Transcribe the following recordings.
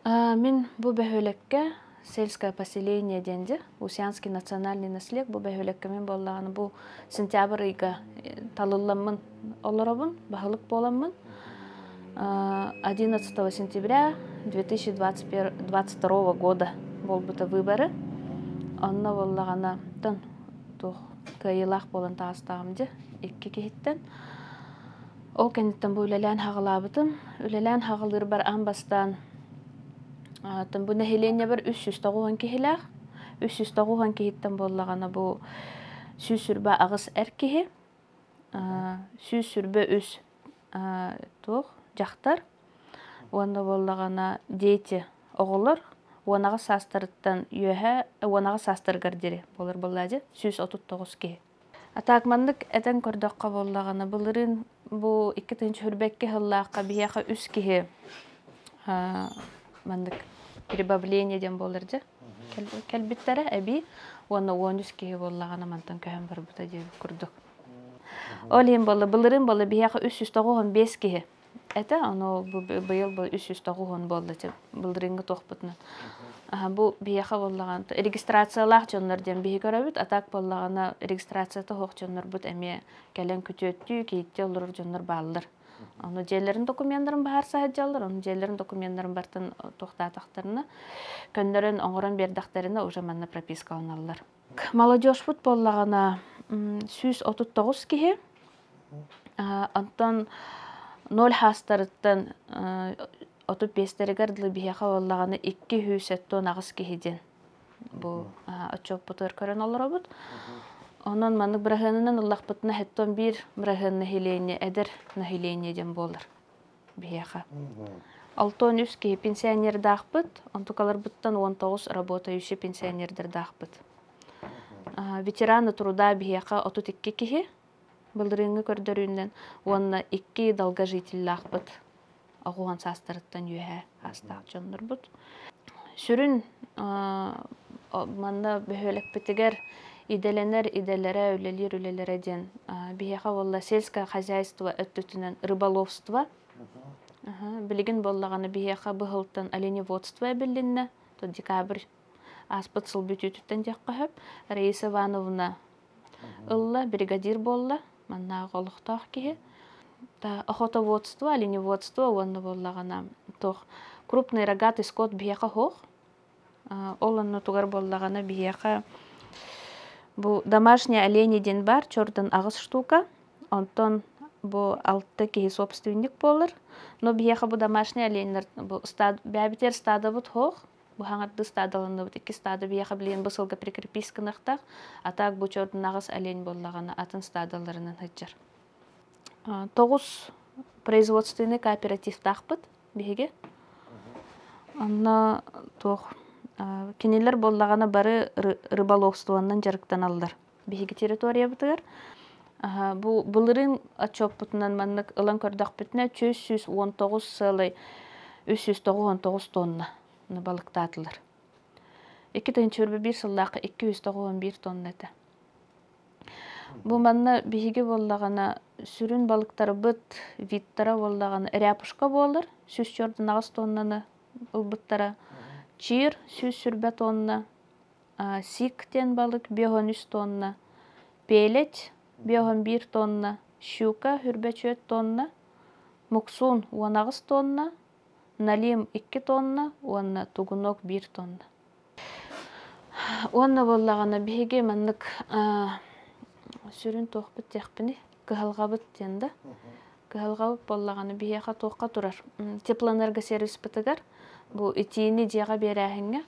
Мин бу бөһүөлэккэ сельское поселение диэн дьэ Усянский национальный наслег бу бөһүөлэккэ мин буоллаҕына бу сентябрь ыйга талылламмын олоробун, баһылык буоламмын. 11 сентября 2022 года буолбута выборы. Онно буоллаҕына тон туох кыайыылаах буолан таҕыстаҕым дьэ икки киһиттэн. Ол кэнниттэн бу үлэлээн хаҕылаабытым. Үлэлээн хаҕылыырбар аан бастаан бу нэһилиэнньэбэр 390 киһилээх. 390 киһиттэн буоллаҕына бу 128 эр киһи, 123 туох дьахтар уонна буоллаҕына дети оҕолор 18 саастарыттан үөһэ 18 саастарыгар диэри буолар буоллаа дии 139 киһи. А так маннык этэн көрдөххө буоллаҕына, былырыын бу 2022 сыллаахха биһиэхэ үс киһи маннык прибавление диэн буолар дьэ кэлбиттэрэ эбии уонна 13 киһи буоллаҕына мантан көһөн барбыта диэбит курдук. Ол иһин буолла былырыын буолла биһиэхэ 395 киһи этэ, ону быйыл бу 390 буолла былырыыҥҥы туохпутунан. Бу биһиэхэ буоллаҕына регистрациялаах дьоннор диэн биһи көрөбүт, а так буоллаҕына регистрацията суох дьоннорбут эмиэ кэлэн күтүөттүү, кийииттии олорор дьоннор бааллар. Ону дьиэлэрин докуменнарын баһаар сылдьаллар, ону дьиэлэрин докуменнарын бартан туохтаатахтарына, көннөрөн оҥорон биэрдэхтэринэ уже манна пропискаланаллар. Молодежпут буоллаҕына 139 киһи, Онтон ноль хаастарыттан 35-тэригэр дылы биһиэхэ буоллаҕына 278 киһи диэн бу отчуоппутугар көрөн олоробут. Онон маннык быраһыанынан ыллахпытына хэттон биир быраһыан население эдэр население диэн буолар биһиэхэ. 63 киһи пенсионердаахпыт, онтукаларбыттан 19 работающий пенсионердардаахпыт. Ветераны труда биһиэхэ 32 киһи, былырыыҥҥы көрдөрүүнэн уонна икки долгожителлаахпыт оҕуһан саастарыттан үөһэ саастаах дьоннорбут. Сүрүн манна бөһүөлэкпитигэр идэлэнэр идэлэрэ, үлэлиир үлэлэрэ диэн биһиэхэ буолла сельское хозяйство өттүтүнэн рыболовство. Билигин буоллаҕына биһиэхэ быһылтан оленеводство эбилиннэ. То декабрь ааспыт сыл бүтүүтүттэн диэххэ сөп. Раиса Ивановна ылла, бригадир буолла, маннааҕы олохтоох киһи. Охотоводство, оленеводство уонна буоллаҕына туох крупный рогатый скот биһиэхэ суох. Ол оннутугар буоллаҕына биһиэхэ бу домашний олени диэн баар, чордун аҕыс штука. Онтон бу алта киһи собственник буолар. Но биһиэхэ бу домашний оленнар бу бэйэбитигэр стадобут суох. Бу хаҥардыы ыстаадаланныбыт, икки ыстаада биһиэхэ билигин бу сылга прикрепись гыныахтаах. А так бу чордунаҕас олень буоллаҕына атын ыстаадаларынан сылдьар. Тоҕус производственный кооперативтаахпыт биһиги. Онно туох кинилэр буоллаҕына бары рыболовствонан дьарыктаналлар биһиги территориябытыгар. Бу былырыын отчуоппутунан маннык ылан көрдөхпүтүнэ 319,399 тонна балыктаатылар. 2021 сыллаахха 291 тонна этэ. Бу манна биһиги буоллаҕына сүрүн балыктарбыт видтара буоллаҕына ряпушка буолар, 148 тоннаны ылбыттара. Чир 120 тонна, сик диэн балык 53 тонна, пеледь 51 тонна, щука 24 тонна, муксун 18 тонна, налим 2 тонна уонна тугунок 1 тонна. Уонна буоллаҕына биһиги маннык сүрүн туохпут диэхпиний кыһалҕабыт диэн да кыһалҕабыт буоллаҕына биһиэхэ туохха турар теплоэнергосервиспытыгар бу итиини дьиэҕэ биэрээһиҥҥэ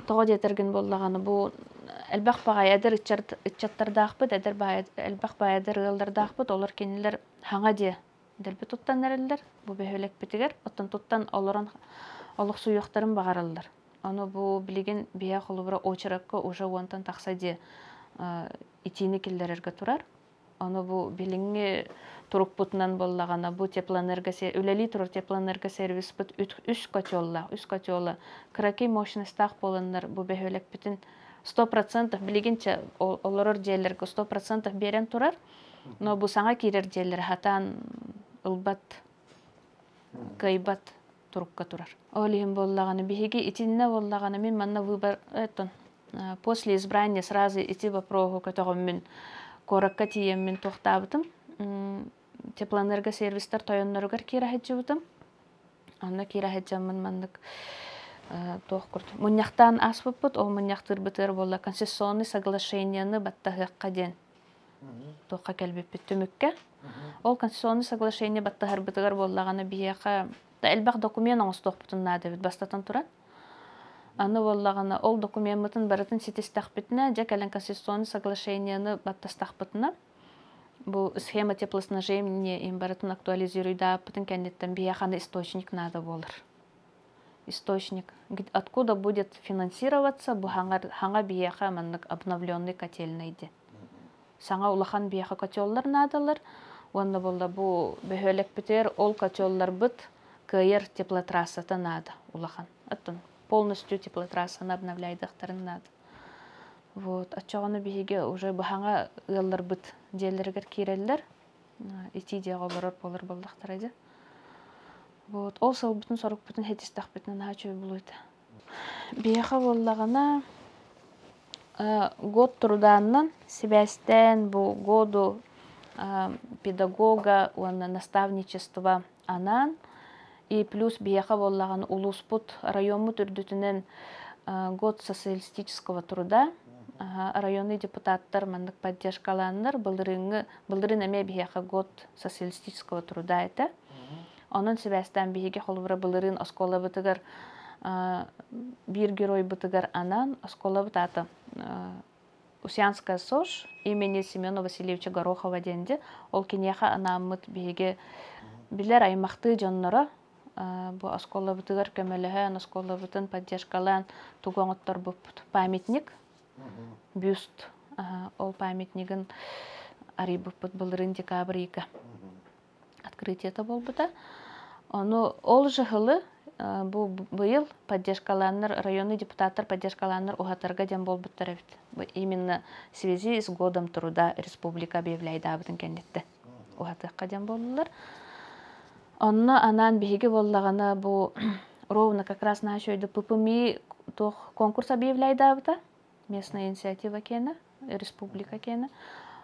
тоҕо диэтэргин буоллаҕына бу элбэх баҕайы эдэр ыччаттардаахпыт эдэр элбэх баҕайы эдэр ыаллардаахпыт олор кинилэр хаҥа дьиэ дэлби туттан эрэллэр бу бөһүөлэкпитигэр оттон туттан олорон олохсуйуохтарын баҕараллар ону бу билигин биһиэхэ холобура очеракка уже уонтан тахса дьиэ итиини киллэрэргэ турар ону бу билиҥҥи турукпутунан буоллаҕына бу теплоэнерго үлэлии турар теплоэнергосервиспыт үс котеллаах үс котела кыракый мощностаах буоланнар бу бөһүөлэкпитин 100% билигин олорор дьиэлэргэ 100% биэрэн турар Но бу саҥа киирэр дьиэлэр хатаан ылбат, кыайбат. турукка турар. Ол иһин буоллаҕына биһиги итиннэ буоллаҕына мин манна выбор оттон после избрания сразу ити вопроһу көтөҕөммүн куоракка тиийэммин туохтаабытым теплоэнергосервистар тойонноругар киирэ сылдьыбытым. Онно киирэ сылдьаммын маннык туох курдук мунньахтаан ааспыппыт. Ол мунньахтыырбытыгар буолла концессионный соглашениены баттаһыахха диэн туохха кэлбиппит түмүккэ. Ол концессионный соглашение баттаһарбытыгар буоллаҕына биһиэхэ элбэх документ оҥостуохпутун наада эбит бастатан туран. Аны буоллаҕына ол докумеммытын барытын ситистэхпитинэ, дьэ кэлэн концессионный соглашениены баттастахпытына, бу схема теплоснабжения им барытын актуализируйдааппытын кэнниттэн биһиэхэ аны источник надо буолар. Источник. Откуда будет финансироваться бу хаҥа биһиэхэ маннык обновленный котельный диэн. Саҥа улахан биһиэхэ котеллар наадалар. Уонна буолла бу бөһүөлэкпитигэр ол котелларбыт кыайар теплотрассата наада улахан. Оттон полностью теплотрассаны обновляйдахтарын наада. Вот. Оччоҕуна биһиги уже быһаҥа ыалларбыт дьиэлэригэр киирэллэр. Итии дьиэҕэ олорор буолар буоллахтара дьэ. Вот. Ол сылбытын сорукпутун хэтистэхпитинэ наһаа үчүгэй буолуо этэ. Биһиэхэ буоллаҕына год трудааннан сибээстээн бу году педагога уонна наставничество анаан и плюс биһиэхэ буоллаҕына улууспут райоммут үрдүтүнэн год социалистического труда районный депутаттар маннык поддержкалааннар былырыыҥҥы былырыын эмиэ биһиэхэ год социалистического труда этэ. Онон сибээстээн биһиги холобура былырыын оскуолабытыгар биир геройбутугар анаан оскуолабыт аата Усянская СОЖ имени Семена Васильевича Горохова диэн ол киниэхэ анааммыт биһиги билэр аймахтыы дьонноро бу оскуолабытыгар көмөлөһөн, оскуолабытын поддержкалаан тугу оҥотторбуппут памятник, бюст ол памятнигын арыйбыппыт былырыын декабрь ыйга открытиета буолбута. Ону ол же жылы бу быйыл поддержкалааннар районный депутаттар поддержкалааннар уһатарга диэн буолбуттар эбит. Именно в связи с годом труда республика объявляйдаабытын кэнниттэн уһатыахха диэн буоллулар. Онно анаан биһиги буоллаҕына бу ровно как раз наша ППМИ туох конкурс объявляйдаабыта местная инициатива киэнэ, республика киэнэ.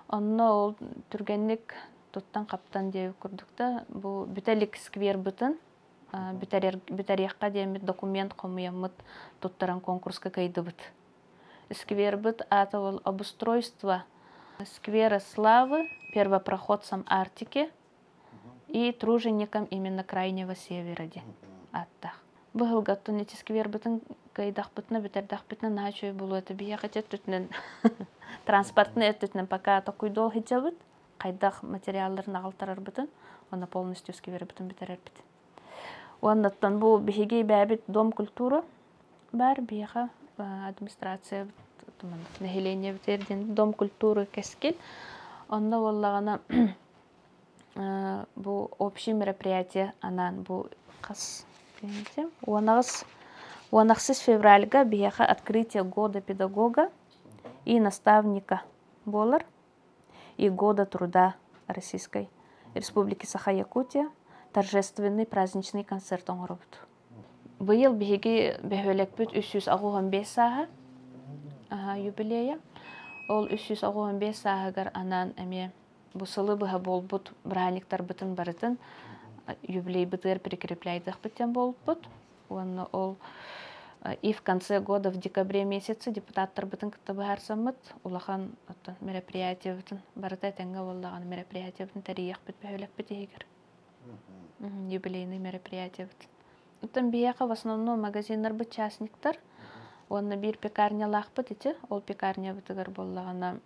Онно ол түргэнник туттан-хаптан диэбит курдук да бу бүтэлик сквербытын бүтэриэххэ диэммит документ хомуйаммыт туттаран конкурска кыайдыбыт. Сквербыт аата ол обустройство сквера славы первопроходцам Арктики и труженикам именно Крайнего Севера диэн ааттаах. Быһылгаттан ити сквербытын кыайдахпытына бүтэрдэхпитинэ наһаа үчүгэй буолуо этэ биһиэхэ ити өттүтүнэн транспортный өттүтүнэн пока токуйдуол сылдьабыт хайдах материалларын аҕалтарарбытын уонна полностью сквербытын бүтэрэрбит. Уоннаттан бу биһиги бэйэбит дом культура баар биһиэхэ администрация нэһилиэнньэбитигэр диэн дом культуры кэскил. Онно буоллаҕына бу общий мероприятие анаан бу хас 18 февральга биһиэхэ открытие года педагога и наставника буолар и года труда Российской Республики Саха-Якутия торжественный праздничный концерт оҥоробут. Быйыл биһиги бөһүөлэкпит 385 сааһа юбилея. Ол 385 сааһыгар анаан эмиэ бу сылы быһа буолбут бырааһынньыктарбытын барытын юбилейбытыгар прикрепляйдыахпыт диэн буолбут. Уонна ол и в конце года в декабре месяце депутаттарбытын кытта быһаарсаммыт улахан оттон мероприятиебытын барыта этэҥҥэ буоллаҕына мероприятиебытын тэрийиэхпит бөһүөлэкпит иһигэр. Юбилейный мероприятиебыт. Оттон биһиэхэ в основном магазиннарбыт частниктар уонна биир пекарнялаахпыт ити. Ол пекарнябытыгар буоллаҕына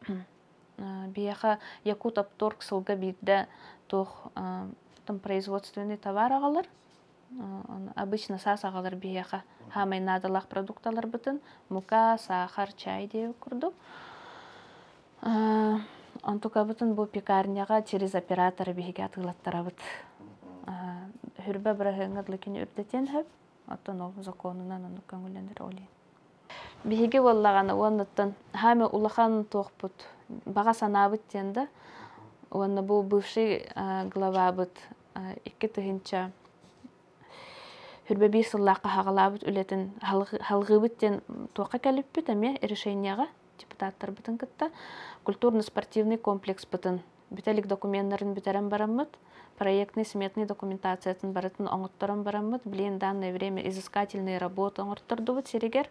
биһиэхэ Якутопторг сылга биирдэ туох там производственный товар аҕалар. Обычно саас аҕалар биһиэхэ хаамай наадалаах продукталарбытын мука, саахар, чай диэбит курдук. Онтукабытын бу пекарняҕа через оператора биһиги атыылаттарабыт. Хүрбэ быраһыаҥҥа дылы кини үрдэтиэн сөп. Оттон ол законунан оннук көҥүллэнэр ол иһин. Биһиги буоллаҕына уоннуттан хаамай улахан туохпут баҕа санаабыт диэн да уонна бу бывший главабыт 2000 21 сыллаахха хаҕалаабыт үлэтин халҕыыбыт диэн туохха кэлиппит эмиэ решениеҕа депутаттарбытын кытта культурно-спортивный комплекспытын бүтэлик докуменнарын бүтэрэн бараммыт, проектный сметный документациятын барытын оҥотторон бараммыт, блин, данное время изыскательные работы оҥортордубут сиригэр.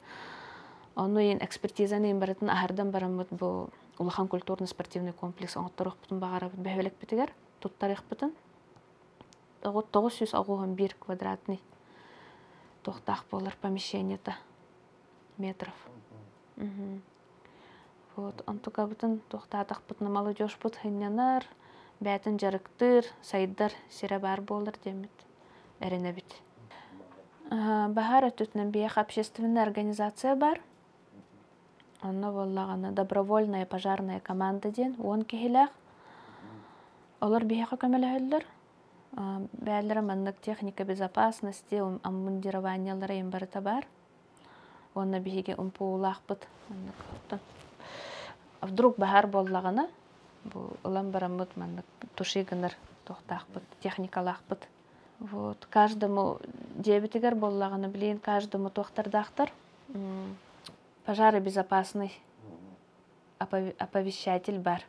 Ону иин экспертизаны иин барытын аһардан бараммыт бу улахан культурно-спортивный комплекс оҥотторуохпутун баҕарабыт бөһүөлэкпитигэр туттарыахпытын. 991 квадратный туохтаах буолар помещениета метров. Вот, онтукабытын туохтаатахпытына молодежпут сынньанар, бэйэтин дьарыктыыр, сайдар сирэ баар буолар диэммит эрэнэбит. Баһаар өттүтүнэн биһиэхэ общественная организация бар. Онно буоллаҕына добровольная пожарная команда диэн 10 киһилээх. Олор биһиэхэ көмөлөһөллөр. Бэйэлэрэ маннык техника безопасности, обмундированиелара им барыта баар. Уонна биһиги умпуулаахпыт маннык оттон вдруг баһаар буоллаҕына бу ылан бараммыт маннык туши гынар туохтаахпыт техникалаахпыт. Вот каждому дьиэбитигэр буоллаҕына билигин каждому туохтардаахтар пожаробезопасный оповещатель бар.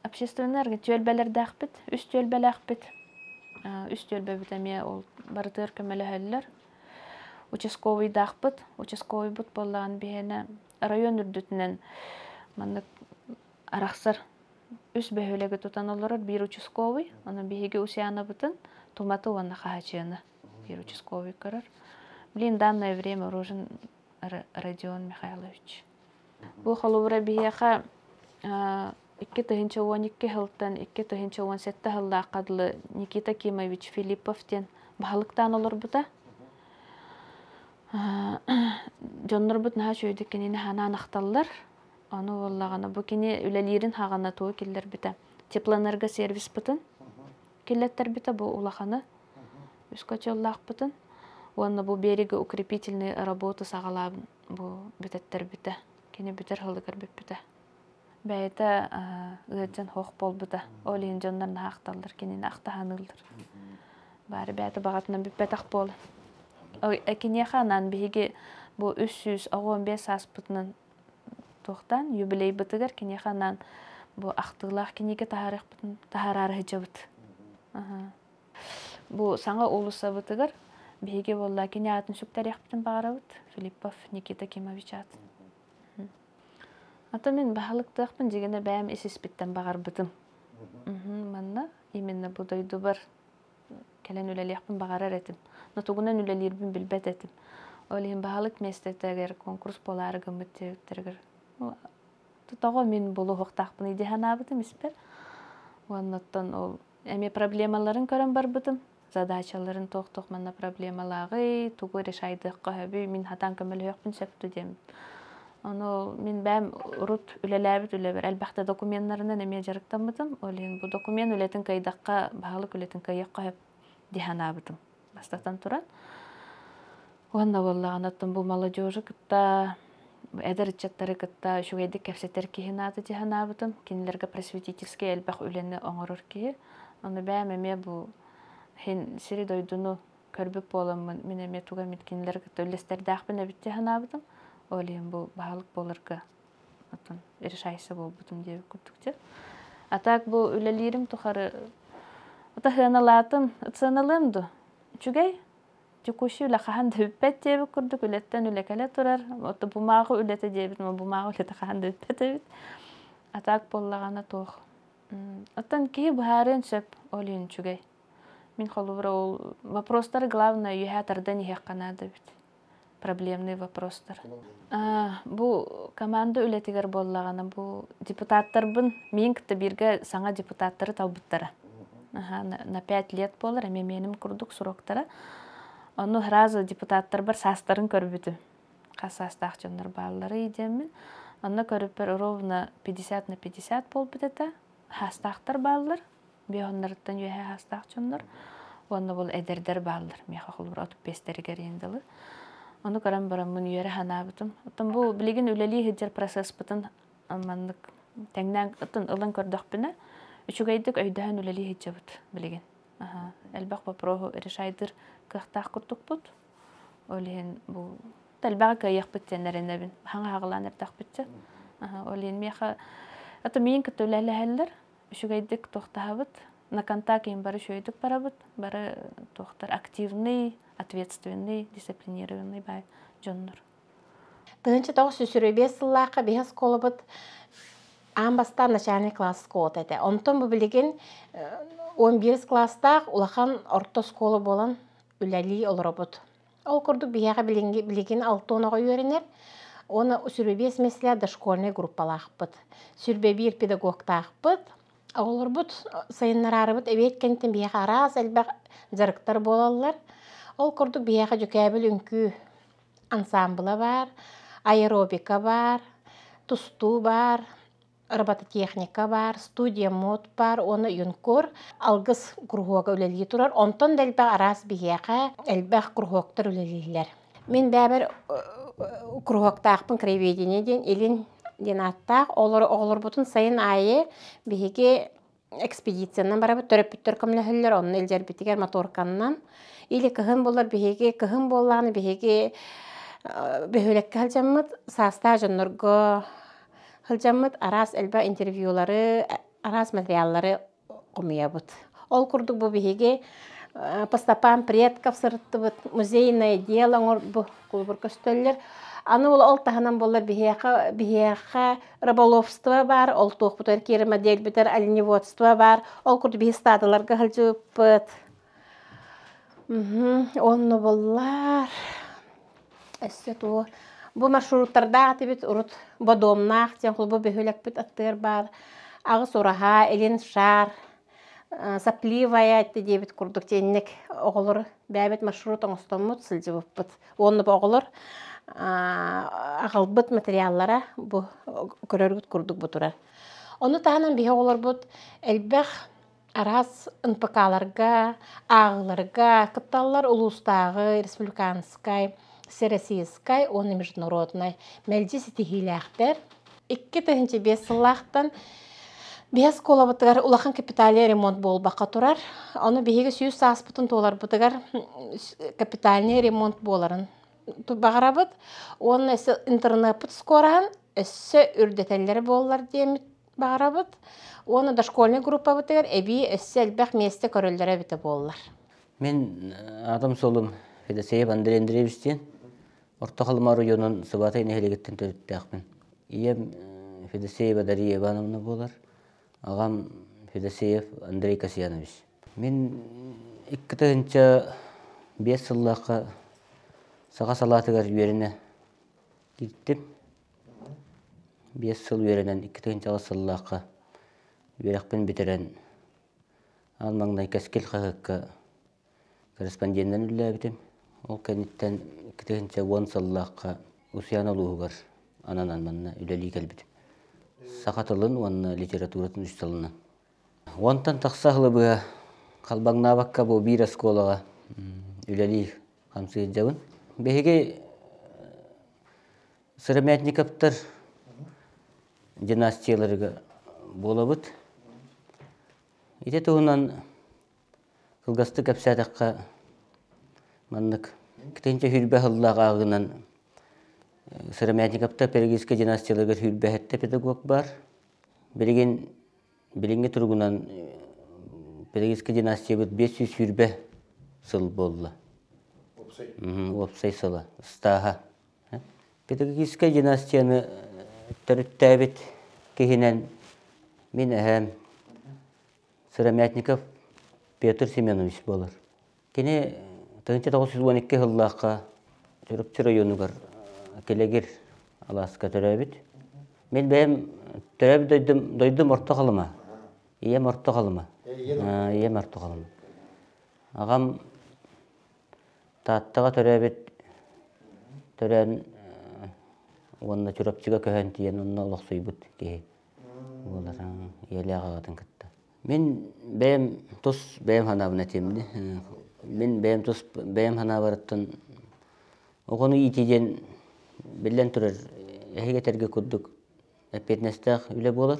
Общественный түөлбэлэрдээхпит, үс түөлбэлээхпит. Үс түөлбэбит эмиэ ол барытыгар көмөлөһөллөр. Участковыйдаахпыт. Участковыйбыт буоллаҕына биһиэнэ район үрдүтүнэн маннык арахсар үс бөһүөлэги тутан олорор биир участковый. Ону биһиги Усянабытын, Туматы уонна Хаһачыаны биир участковый көрөр. Блин, данное время Рожин Родион Михайлович. Бу холобура биһиэхэ 2012 сылтан 2017 сыллаахха дылы Никита Кимович Филиппов диэн баһылыктаан олорбута. Дьоннорбут наһаа үчүгэйдик кинини ханаан ахталлар. Ону буоллаҕына бу кини үлэлиирин хаҕана тугу киллэрбитэ. Теплоэнергосервиспытын киллэттэрбитэ бу улаханы үс котеллаахпытын уонна бу берега укрепительные работы саҕалаабын бу бүтэттэрбитэ. Кини бүтэр сылыгар бүппүтэ. Бэйэтэ ыалдьан хоох буолбута. Ол иһин дьоннор наһаа ахталлар, кинини ахтаһаныыллар. Баары бэйэтэ баҕатынан бүппэтэх буолан. Киниэхэ анаан биһиги бу 315 сааспытынан туохтаан юбилейбытыгар киниэхэ анаан бу ахтыылаах кинигэ таһаарыахпытын таһаараары сылдьабыт. Бу саҥа уулуссабытыгар биһиги буолла кини аатын сүктэриэхпитин баҕарабыт Филиппов Никита Кимович аатын. Ата мин баһылыктыахпын дьигинэ бэйэм ис-испиттэн баҕарбытым. Манна именно бу дойдубар кэлэн үлэлиэхпин баҕарар этим. Но тугунан үлэлиирбин билбэт этим. Ол иһин баһылык миэстэтигэр конкурс буолаары гыммыт диэбиттэригэр тоҕо мин булуһуохтаахпыный дии санаабытым испэр. Уоннаттан ол эмиэ проблемаларын көрөн барбытым. Задачаларын туох-туох манна проблемалааҕый, тугу решайдыахха сөбүй, мин хатаан көмөлөһүөхпүн сөп дуу диэммин. Ону мин бэйэм урут үлэлээбит үлэбэр элбэхтэ докуменнарынан эмиэ дьарыктаммытым. Ол иһин бу документ үлэтин кыайдахха, баһылык үлэтин кыайыахха сөп дии санаабытым. Бастатан туран. Уонна буоллаҕына оттон бу молодежу кытта эдэр ыччаттары кытта үчүгэйдик кэпсэтэр киһи наада дии санаабытым. Кинилэргэ просветительскэй элбэх үлэни оҥорор киһи. Ону бэйэм эмиэ бу иһин сири-дойдуну көрбүт буоламмын, мин эмиэ тугу эмит кинилэри кытта үллэстэрдээхпин эбит дии санаабытым. Ол иһин бу баһылык буоларга оттон решайся буолбутум диэбит курдук дьэ. А так бу үлэлиирим тухары ата сыаналаатым, сыаналыам дуо? Үчүгэй текущий үлэ хаһан да бүппэт диэбит курдук үлэттэн үлэ кэлэ турар. Ото бумааҕы үлэтэ диэбит, бумааҕы үлэтэ хаһан да бүппэт эбит. А так буоллаҕына туох. Оттон киһи быһаарыан сөп, ол иһин үчүгэй. Мин холобура ол вопростары главное үөһээ тардан иһиэххэ наада эбит. Проблемный вопростар. Бу команда үлэтигэр буоллаҕына бу депутаттарбын миин кытта бииргэ саҥа депутаттары талбыттара. На 5 лет буолар, эмиэ миэним курдук сроктара. Ону сразу депутаттарбар саастарын көрбүтүм. Хас саастаах дьоннор баалларый диэммин. Онно көрүппэр ровно 50 на 50 буолбут этэ. Саастаахтар бааллар, биэһоннарыттан үөһээ саастаах дьоннор. Уонна бұл эдэрдэр бааллар. Миэхэ холобура 35-тэригэр индалы. Ону көрөн бараммын үөрэ санаабытым. Оттон бу билигин үлэлии сылдьар процесспытын маннык тэҥнээн оттон ылан көрдөхпүнэ, үчүгэйдик өйдөһөн үлэлии сылдьабыт билигин. Элбэх вопроһу решайдыр кыахтаах курдукпут. Ол иһин бу элбэҕи кыайыахпыт диэн эрэнэбин. Хаҥа хаҕылаан эрдэхпитчэ. Ол иһин миэхэ ата миин кытта үлэлэһэллэр. Үчүгэйдик туохтаһабыт. На контакт им бары үчүгэйдик барабыт. Бары туохтар активный, ответственный, дисциплинированный бай дьоннор. 1925 сыллаахха биһи оскуолабыт аан бастаан начальный класс оскуолата этэ. Онтон бу билигин 11 класстаах улахан орто оскуола буолан үлэлии олоробут. Ол курдук биһиэхэ билигин 60 оҕо үөрэнэр. Уонна 25 миэстэлээх дошкольнай группалаахпыт. 21 педагогтаахпыт. Оҕолорбут сайыннараарыбыт эбиэт кэнниттэн биһиэхэ араас элбэх дьарыктар буолаллар. Ол курдук биһиэхэ дьүкээбил үҥкүү ансаамбыла баар, аэробика баар, тустуу баар, робототехника баар, студия мод баар уонна юнкор алгыс куруһуога үлэлии турар. Онтон да элбэх араас биһиэхэ элбэх куруһуоктар үлэлииллэр. Мин бэйэбэр куруһуоктаахпын краеведение диэн илин диэн ааттаах. Олору оҕолорбутун сайын аайы биһиги экспедициянан барабыт, төрөппүттэр көмөлөһөллөр, онно илдьэрбитигэр моторканнан. Или кыһын буолар биһиги, кыһын буоллаҕына биһиги бөһүөлэккэ сылдьаммыт, саастаах дьоннорго сылдьаммыт араас элбэх интервьюлары, араас материаллары хомуйабыт. Ол курдук бу биһиги по стопам предков сырыттыбыт, музейное дело оҥорбу кулубур көстөллөр. Аны ол ол таһынан буоллар биһиэхэ биһиэхэ рыболовство баар, ол туохпутугар киирэр модель оленеводство баар. Ол курдук биһи стадаларга сылдьыбыппыт. Онно буллар. Өссө тугу бу маршруттардаах этибит урут Бодуомнаах диэн холбуу бөһүөлэкпит аттыгар баар аҕыс ураһа, илин шар, сопливая этэ диэбит курдук тиэнник оҕолор бэйэбит маршрут оҥостоммут сылдьыбыппыт. Уонна бу оҕолор аҕалбыт материаллара бу көрөргүт курдук бу турар. Ону таһынан биһи оҕолорбут элбэх араас НПК-ларга, ааҕыыларга кытталлар улуустааҕы, республиканскай, всероссийскай уонна международнай мэлдьи ситиһиилээхтэр. 2005 сыллаахтан биһи оскуолабытыгар улахан капитальный ремонт буолбакка турар. Ону биһиги 100 сааспытын туоларбытыгар капитальный ремонт буоларын баҕарабыт. Уонна өссө интернеппыт скораһын өссө үрдэтэллэрэ буоллар диэммит баҕарабыт. Уонна дошкольнай группабытыгар эбии өссө элбэх миэстэ көрөллөрө эбитэ буоллар. Мин аатым суолум Федосеев Андрей Андреевич диэн. Орто Халыма оройуонун Сыбатай нэһилиэгиттэн төрүттээхпин. Ийэм Федосеева Дария Ивановна буолар. Аҕам Федосеев Андрей Касьянович. Мин 2005 сыллаахха саха салаатыгар үөрэнэ кииртим. 5 сыл үөрэнэн 2008 сыллаахха үөрэхпин бүтэрэн аан маҥнай Кэскил хаһыакка корреспонденынан үлэлээбитим. Ол кэнниттэн 2010 сыллаахха Усуйаана улууһугар ананан манна үлэлии кэлбитим. Саха тылын уонна литературатын үс тылынан. Уонтан тахса сылы быһа халбаҥнаабакка бу биир оскуолаҕа үлэлии хамсыы сылдьабын. Биһиги Сыромятниковтар династияларыгар буолабыт. Ити туһунан кылгастык кэпсээтэххэ маннык 2020 сыллаах ааҕыынан Сыромятниковтар педагогическай династияларыгар сүүрбэһэттэ педагог баар. Билигин билиҥҥи туругунан педагогическай династиябыт 520 сыл буолла. Уопсай сыла, ыстааһа. Педагогическай династияны төрүттээбит киһинэн мин эһээм Сыромятников Петр Семенович буолар. Кини 1912 сыллаахха Чурапчы районугар Килэгир алааска төрөөбүт. Мин бэйэм төрөөбүт дойдум, дойдум Орто Халыма. Ийэм Орто Халыма. Ийэм Орто Халыма. Аҕам Тааттаҕа төрөөбүт төрөөн уонна Чурапчыга көһөн тиийэн онно олохсуйбут киһи буолар ийэлээх аҕатын кытта. Мин бэйэм тус бэйэм санаабын этиэм дии. Мин бэйэм тус бэйэм санаабарыттан оҕону иитии диэн биллэн турар эһиги этэргэ курдук эппиэтинэстээх үлэ буолар,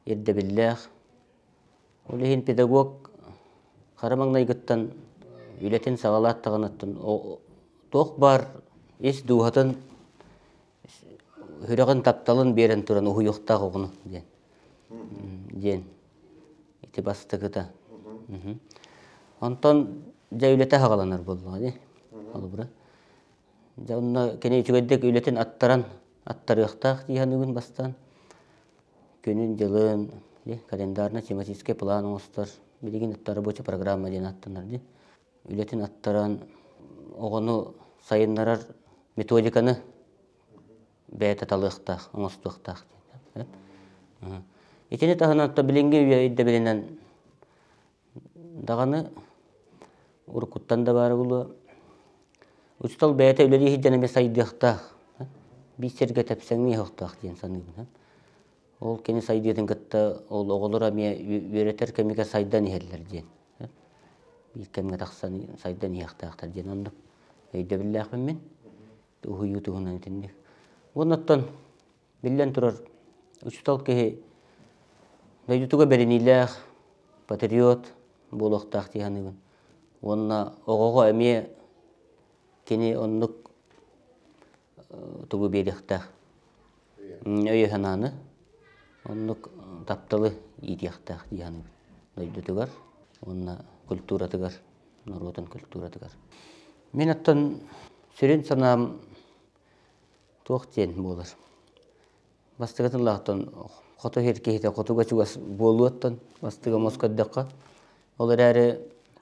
ирдэбиллээх. Ол иһин педагог Хара маҥнайгыттан үлэтин саҕалааттаҕынаттан туох баар ис дууһатын сүрэҕин тапталын биэрэн туран уһуйуохтаах оҕону диэн диэн ити бастакыта. Онтон дьэ үлэтэ саҕаланар буоллаҕа дии холобура. Дьэ онно кини үчүгэйдик үлэтин аттаран аттарыахтаах дии саныыбын бастаан. Күнүн-дьылын календарно-тематический план оҥостор. Билигин это рабочая программа диэн аттанар дии. Үлэтин аттаран оҕону сайыннарар методиканы бэйэтэ талыахтаах, оҥостуохтаах диэн. Итини таһынан билиҥҥи үйэ ирдэбилинэн даҕаны уруккуттан да баара буолуо. Учуутал бэйэтэ үлэлии сылдьан эмиэ сайдыахтаах. Биир сиргэ тэпсэҥнии оһохтоох диэн саныыбын. Ол кини сайдыытын кытта ол оҕолор эмиэ үөрэтэр кэмигэр сайдан иһэллэр диэн. Биир кэмҥэ тахсан сайдан иһиэхтээхтэр диэн оннук өйдөбүллээхпин мин. Уһуйуу туһунан итинник. Уонна оттон биллэн турар, учуутал киһи дойдутугар бэриниилээх, патриот буолуохтаах дии саныыбын. Уонна оҕоҕо эмиэ кини оннук тугу биэриэхтээх өйү-санааны, оннук тапталы иитиэхтээх дии саныыбын дойдутугар уонна культуратыгар, норуотун культуратыгар. Мин оттон сүрүн санаам туох диэн буолар. Бастакы тыллаахтан хоту сир киһитэ хотуга чугас буолуоттан бастыга мос көрдөххө. Ол эрээри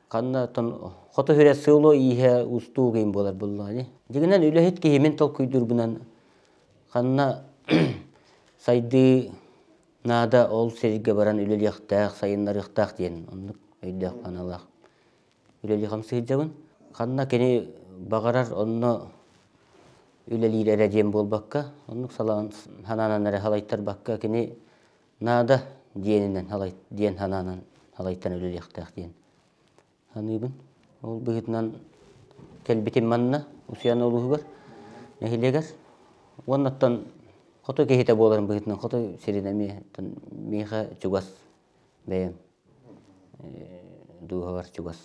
ханна оттон хоту сирэ сыло ииһэ устуу киин буолар буоллаҕа дии. Дьиҥинэн үлэһит киһи мин толкуйдуурбунан ханна сайдыы наада ол сиргэ баран үлэлиэхтээх, сайыннарыахтаах диэн оннук өйдөөх санаалаах үлэлии-хамсыы сылдьабын. Ханна кини баҕарар онно үлэлиир эрэ диэн буолбакка, оннук салаан санаанан эрэ халайтарбакка кини наада диэнинэн халай диэн санаанан халайтан үлэлиэхтээх диэн саныыбын. Ол быһыытынан кэлбитим манна Усуйаана улууһугар, нэһилиэгэр. Уонна оттон хоту киһитэ буоларын быһыытынан хоту сирин эмиэ миэхэ чугас бэйэм дууһабар чугас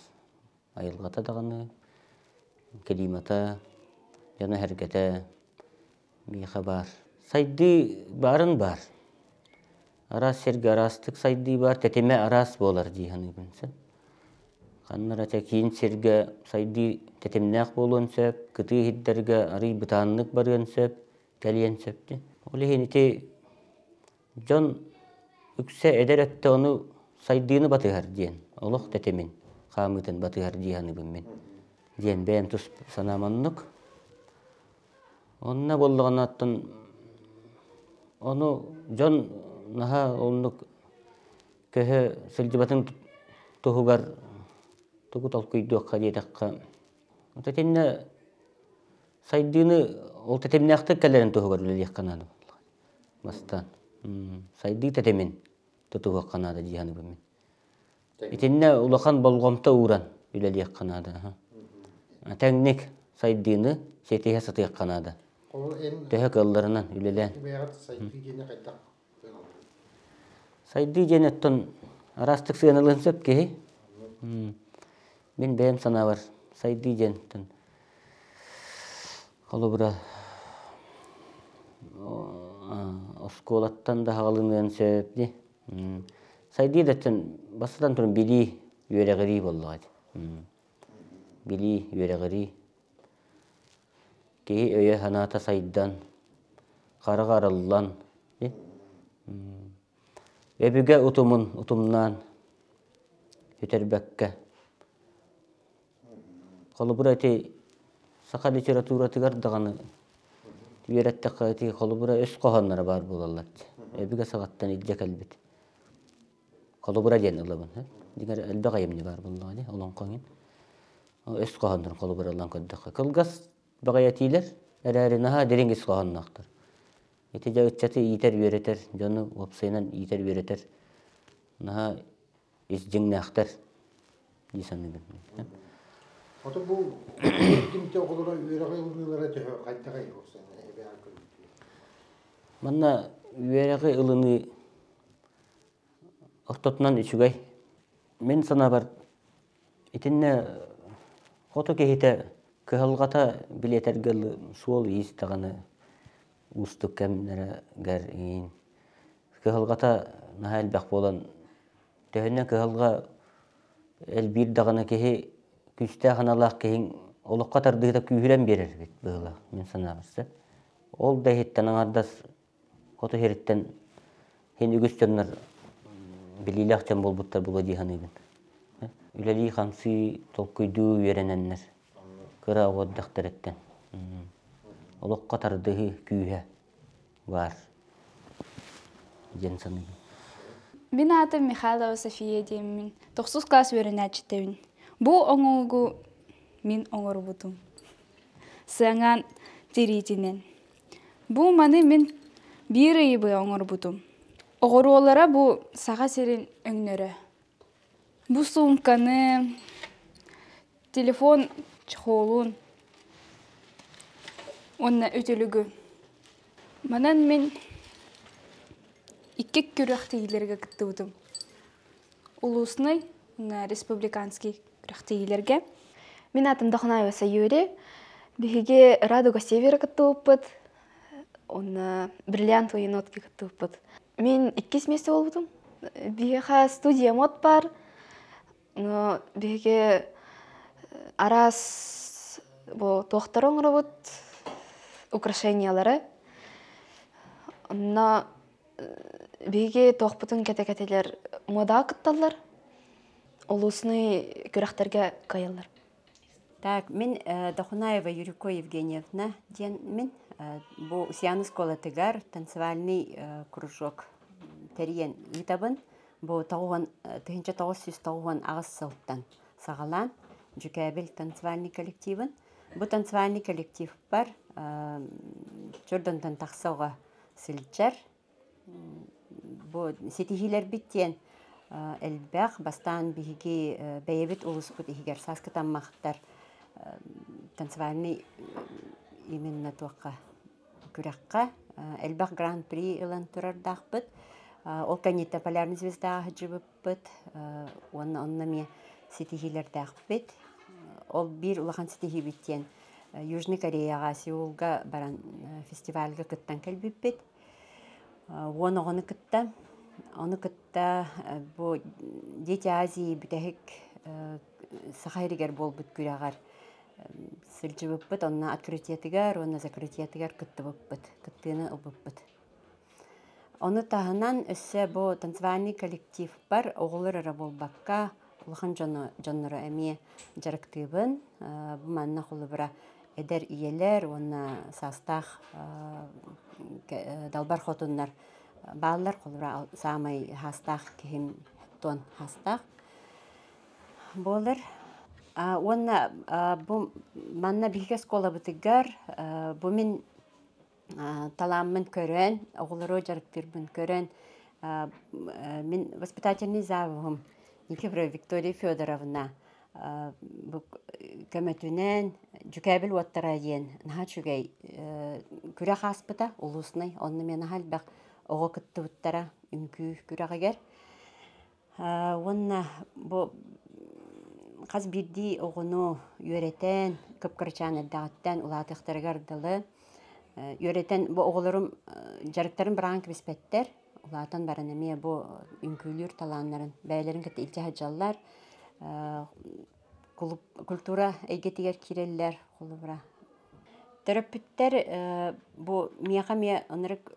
айылҕата даҕаны, климата, дьоно-сэргэтэ миэхэ баар. Сайдыы баарын баар. Араас сиргэ араастык сайдыы баар, тэтимэ араас буолар дии саныыбын сөп. Ханна эрэ киин сиргэ сайдыы тэтимнээх буолуон сөп, кытыы иһирдэргэ арыый бытааннык барыан сөп, кэлиэн сөп дии. Ол иһин ити Дьон үксэ эдэр өттө ону сайдыыны батыһар диэн, олох тэтимин, хаамыытын батыһар дии саныыбын мин диэн бэйэм тус санаам оннук. Онно буоллаҕына оттон ону дьон наһаа оннук көһө сылдьыбатын туһугар тугу толкуйдуохха диэтэххэ, вот итиннэ сайдыыны ол тэтимнээхтик кэлэрин туһугар үлэлиэххэ наада. Бастаан сайдыы тэтимин тутуһуохха наада дии саныыбын мин. Итиннэ улахан болҕомто ууран үлэлиэххэ наада. Тэҥник сайдыыны ситиһэ сатыахха наада. Төһө кыалларынан үлэлээн. Сайдыы диэн оттон араастык сыаналыан сөп киһи. Мин бэйэм санаабар сайдыы диэн Холобура, оскуолаттан да аҕалыныан сөп дии. Сайдыы да өттүн бастатан туран билии, үөрэҕирии буоллаҕа дии. Билии, үөрэҕирии. Киһи өйө-санаата сайдан, хараҕа арыллан дии. Өбүгэ утумун утумнаан сүтэрбэккэ Холобура ити саха литературатыгар даҕаны үөрэттэххэ ити холобура өс хоһоонноро баар буолаллар. Өбүгэ саҕаттан илдьэ кэлбит. Холобура диэн ылабын. Дьиҥэр элбэх айымньы баар буоллаҕа дии, олоҥхо иһин. Өс хоһооннорун холобура ылан көрдөххө. Кылгас баҕайы этиилэр эрээри наһаа дириҥ ис хоһоонноохтор. Ити дьэ ыччаты иитэр-үөрэтэр, дьону уопсайынан иитэр-үөрэтэр наһаа ис дьиҥнээхтэр дии саныыбын. Ото бу эргимтэ оҕолоро үөрэҕи ылыныылара төһө хайдаҕый эбэҕэ көрбүтү? Манна үөрэҕи ылыныы ортотунан үчүгэй. Мин санаабар Итиннэ хоту киһитэ кыһалҕата билиэтэргэ суол-иис даҕаны уустук кэмнэригэр иин кыһалҕата наһаа элбэх буолан төһөннө кыһалҕа элбиир даҕаны киһи күүстээх аналаах киһиҥ олоххо тардыыта күүһүрэн биэрэр эбит быһыылаах мин санаабар сөп. Ол да иһиттэн аҥардас хоту сириттэн син үгүс дьоннор билиилээх дьон буолбуттар буолуо дии саныыбын. Үлэлии-хамсыы, толкуйдуу үөрэнэннэр кыра оҕо эрдэхтэриттэн олоххо тардыһыы күүһэ баар диэн саныыбын. Мин аатым Михайлова София диэммин. Тохсус класс үөрэнээччитэбин. Бу оҥоһугу мин оҥорбутум. Сыаҥаан тириитинэн. Бу маны мин биир ыйы оҥорбутум. Оҕуруолара бу Саха сирин өҥнөрө. Бу суумканы, телефон чехолун уонна үтүлүгү. Манан мин икки күрэхтэһиилэргэ кыттыбытым. Улуснай уонна республиканский күрэхтэһиилэргэ. Мин атым Дохнаева Саюри. Биһиги Радуга Севера кыттыбыппыт. Онно Бриллиантовые нотки кыттыбыппыт. Мин иккис месте буолбутум. Биһиэхэ студия мод бар. Но биһиги араас бу туохтары оҥоробут украшениялары. Онно биһиги туохпутун кэтэ-кэтэлэр модаҕа кытталлар. Улуусный күрэхтэргэ кыайаллар. Так, мин Дохунаева Юрико Евгеньевна диэн мин бу Усьян оскуолатыгар танцевальный кружок тэрийэн ыытабын. Бу 1998 сылтан саҕалаан Дьүкээбил танцевальный коллективын. Бу танцевальный коллективпар Чордонтон тахса оҕо сылдьар. Бу ситиһиилэрбит диэн элбэх. Бастаан биһиги бэйэбит улууспут иһигэр сааскы таммахтар танцевальный именно туохха күрэххэ элбэх гран-при ылан турардаахпыт. Ол кэнниттэн Полярный звездаҕа сылдьыбыппыт уонна онно эмиэ ситиһиилэрдээхпит. Ол биир улахан ситиһиибит диэн Южный Кореяҕа Сеулга баран фестивальга кыттан кэлбиппит. 10 оҕону кытта. Ону кытта бу Дети Азии бүтэһик Саха сиригэр буолбут күрэҕэр сылдьыбыппыт. Онно открытиетыгар уонна закрытиетыгар кыттыбыппыт, кыттыыны ылбыппыт. Ону таһынан өссө бу танцевальный коллективпар оҕолор эрэ буолбакка, улахан дьону, дьоннору эмиэ дьарыктыыбын. Бу манна холобура эдэр ийэлэр уонна саастаах далбар хотуннар бааллар. Холобура саамай хаастаах киһим тон хаастаах буолар. Уонна бу манна биһиги оскуолабытыгар бу мин талааммын көрөн, оҕолору дьарыктыырбын көрөн, мин воспитательный завуһум Никифорова Виктория Федоровна бу көмөтүнэн Дьүкээбил уоттара диэн наһаа үчүгэй күрэх ааспыта улууснай. Онно мен наһаа элбэх оҕо кыттыбыттара үҥкүү күрэҕигэр. Уонна бу хас биирдии оҕону үөрэтэн, кып-кырачаан эрдэҕиттэн улаатыахтарыгар дылы үөрэтэн бу оҕолорум дьарыктарын быраҕан кэбиспэттэр. Улаатан баран эмиэ бу үҥкүүлүүр талааннарын бэйэлэрин кытта илдьэ сылдьаллар. Культура эйгэтигэр киирэллэр холобура. Төрөппүттэр бу миэхэ эмиэ ынырык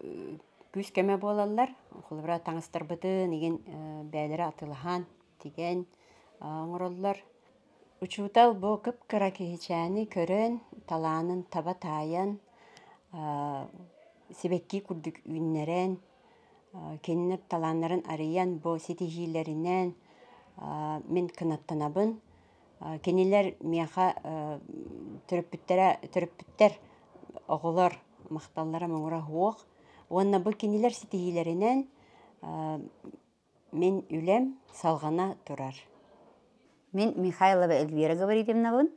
күүс-көмө буолаллар. Холобура, таҥастарбытын игин бэйэлэрэ атыылаһан, тигэн оҥороллор. Учуутал бу кып-кыра киһичээни көрөн, талаанын таба таайан, сибэкки курдук үүннэрэн, кинилэр талааннарын арыйан, бу ситиһиилэринэн мин кынаттанабын. Кинилэр миэхэ төрөппүттэрэ төрөппүттэр оҕолор махталлара муҥура суох. Уонна бу кинилэр ситиһиилэринэн мин үлэм салҕана турар. Мин Михайлова Эльвира Гаврильевнабын.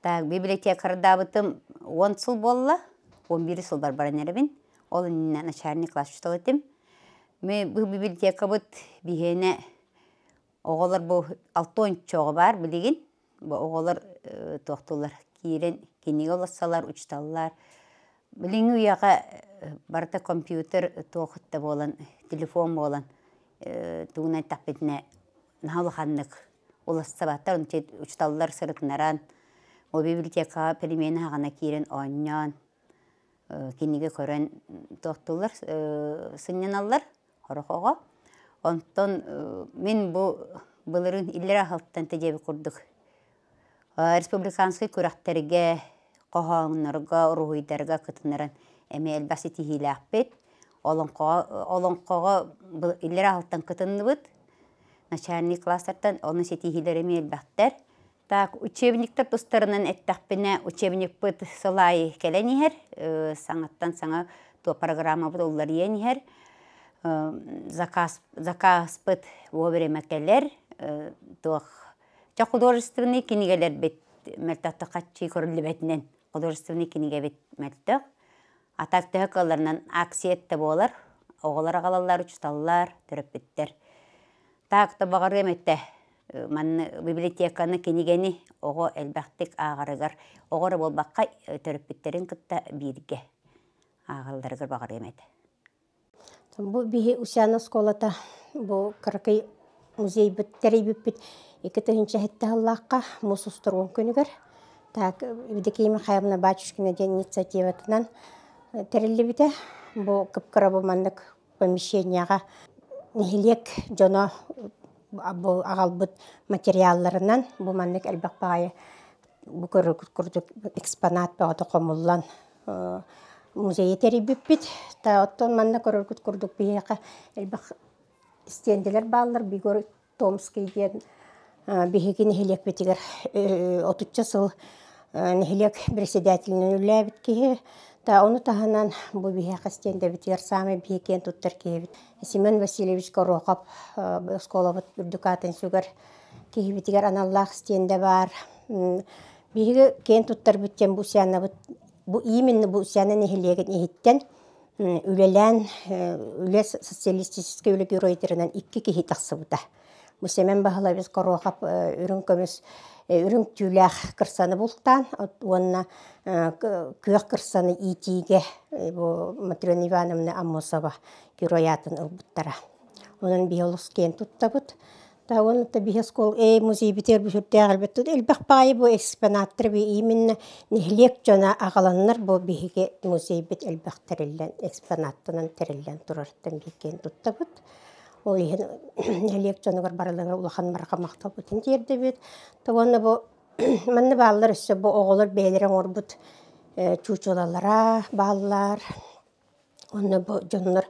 Так, библиотекардаабытым 10 сыл буолла. 11 сыл барбаран эрэбин. Ол иннинэ начальник класс учуутал этим. Ми бу библиотекабыт биһиэнэ. Оҕолор бу алтончоҕо баар билигин. Бу оҕолор туохтуулар киирэн кинигэ улассалар, учуталлар. Билиҥҥи үйэҕэ барыта компьютер туох да буолан, телефон буолан тугунан эттэхпитинэ наһаа улаханнык улассабаттар, учуталлар сырытынаран, ол библиотекаҕа перемена аһаҕана киирэн оонньоон, кинигэ көрөн туохтууллар сынньаналлар сорох оҕо. Онтон мин бу былырыын иллэрээ аһылтан диэбит курдук республиканскай күрэхтэргэ, хоһооннорго, уруһуйдарга кытыннаран эмиэ элбэх ситиһиилээхпит. Олоҥхоҕо олоҥхоҕо иллэрээ аһылтан кытынныбыт. Начальник класстартан ону ситиһиилэр эмиэ элбэхтэр. Так, учебниктар тустарынан эттэхпинэ, учебникпыт сыл аайы кэлэн иһэр, саҥаттан саҥа туох программабыт уларыйан иһэр. Заказ, заказпыт вовремя кэлэр, туох ча художественный кинигэлэрбит мөлтөхтүк хаччыы көрүллүбэтинэн художественный кинигэбит мөлтөх. А так төһө кыалларынан акция да буолар, оҕолор аҕалаллар, учуталлар, төрөппүттэр. Так то баҕарыам этэ манна библиотеканы, кинигэни оҕо элбэхтик ааҕарыгар, оҕо эрэ буолбакка төрөппүттэрин кытта бииргэ ааҕалларыгар баҕарыам этэ. Бу биһи Усяна оскуолата бу кыракый музейбыт тэрийбиппит 2007 сыллаахха муус устар уон күнүгэр так Евдокия Михайловна Батюшкина диэн инициативатынан тэриллибитэ. Бу кып-кыра бу маннык помещенияҕа нэһилиэк дьоно бу аҕалбыт материалларынан бу маннык элбэх баҕайы бу курдук экспонат бөҕөтө хомуллан музейы тэрийбиппит. Оттон манна көрөргүт курдук биһиэхэ элбэх стенделэр бааллар. Бигор Томский диэн биһиги нэһилиэкпитигэр отучча сыл нэһилиэк председателинэн үлэлээбит киһи. Та ону таһынан бу биһиэхэ стендэбитигэр саамай биһи киэн туттар киһибит Семен Васильевич Горохов оскуолабыт үрдүк аатын сүгэр киһибитигэр аналлаах стендэ баар. Биһиги киэн туттарбыт диэн бу Усянабыт бу именно бу Усяна нэһилиэгин иһиттэн үлэлээн үлэ социалистическай үлэ геройдарынан икки киһи тахсыбыта. Бу Сэмэн Баһылайбыс Горохов үрүҥ көмүс үрүҥ түүлээх кырсаны бултаан уонна күөх кырсаны иитиигэ бу Матрена Ивановна Аммосова герой аатын ылбыттара. Онон биһи олус киэн туттабыт. Та уонна биһи оскуол э музейбитигэр бүһүрдээх элбэт элбэх баайы бу экспонаттар би именно нэһилиэк дьоно аҕаланнар бу биһиги музейбит элбэх тэриллэн экспонаттанан тэриллэн турарыттан биһиккиэн туттабыт. Ол иһин нэһилиэк дьонугар барыларыгар улахан барҕа махталбытын тиэрдэбит. Та уонна бу манна бааллар өссө бу оҕолор бэйэлэрэ оҥорбут чуучулалара бааллар. Онно бу дьоннор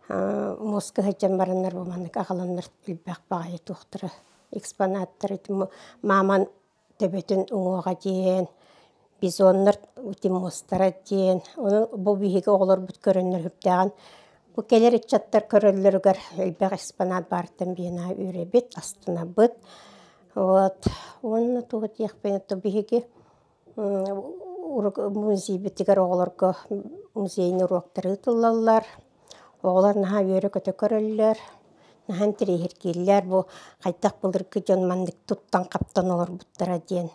муоска сылдьан бараннар бу маннык аҕаланнар элбэх баҕайы туохтара экспонаттар мааман төбөтүн уҥуоҕа диэн, бизоннар ити муостара диэн. Ону бу биһиги оҕолорбут көрөннөр сүрдээҕин бу кэлэр ыччаттар көрөллөрүгэр элбэх экспонат баарыттан биһи наһаа үөрэбит, астынабыт. Вот. Уонна тугу диэхпин биһиги музейбитигэр оҕолорго музейный уруоктары ыытыллаллар. Оҕолор наһаа үөрэ-көтө көрөллөр, наһаа интэриэһиргииллэр бу хайдах былыргы дьон маннык туттан-хаптан олорбуттара диэн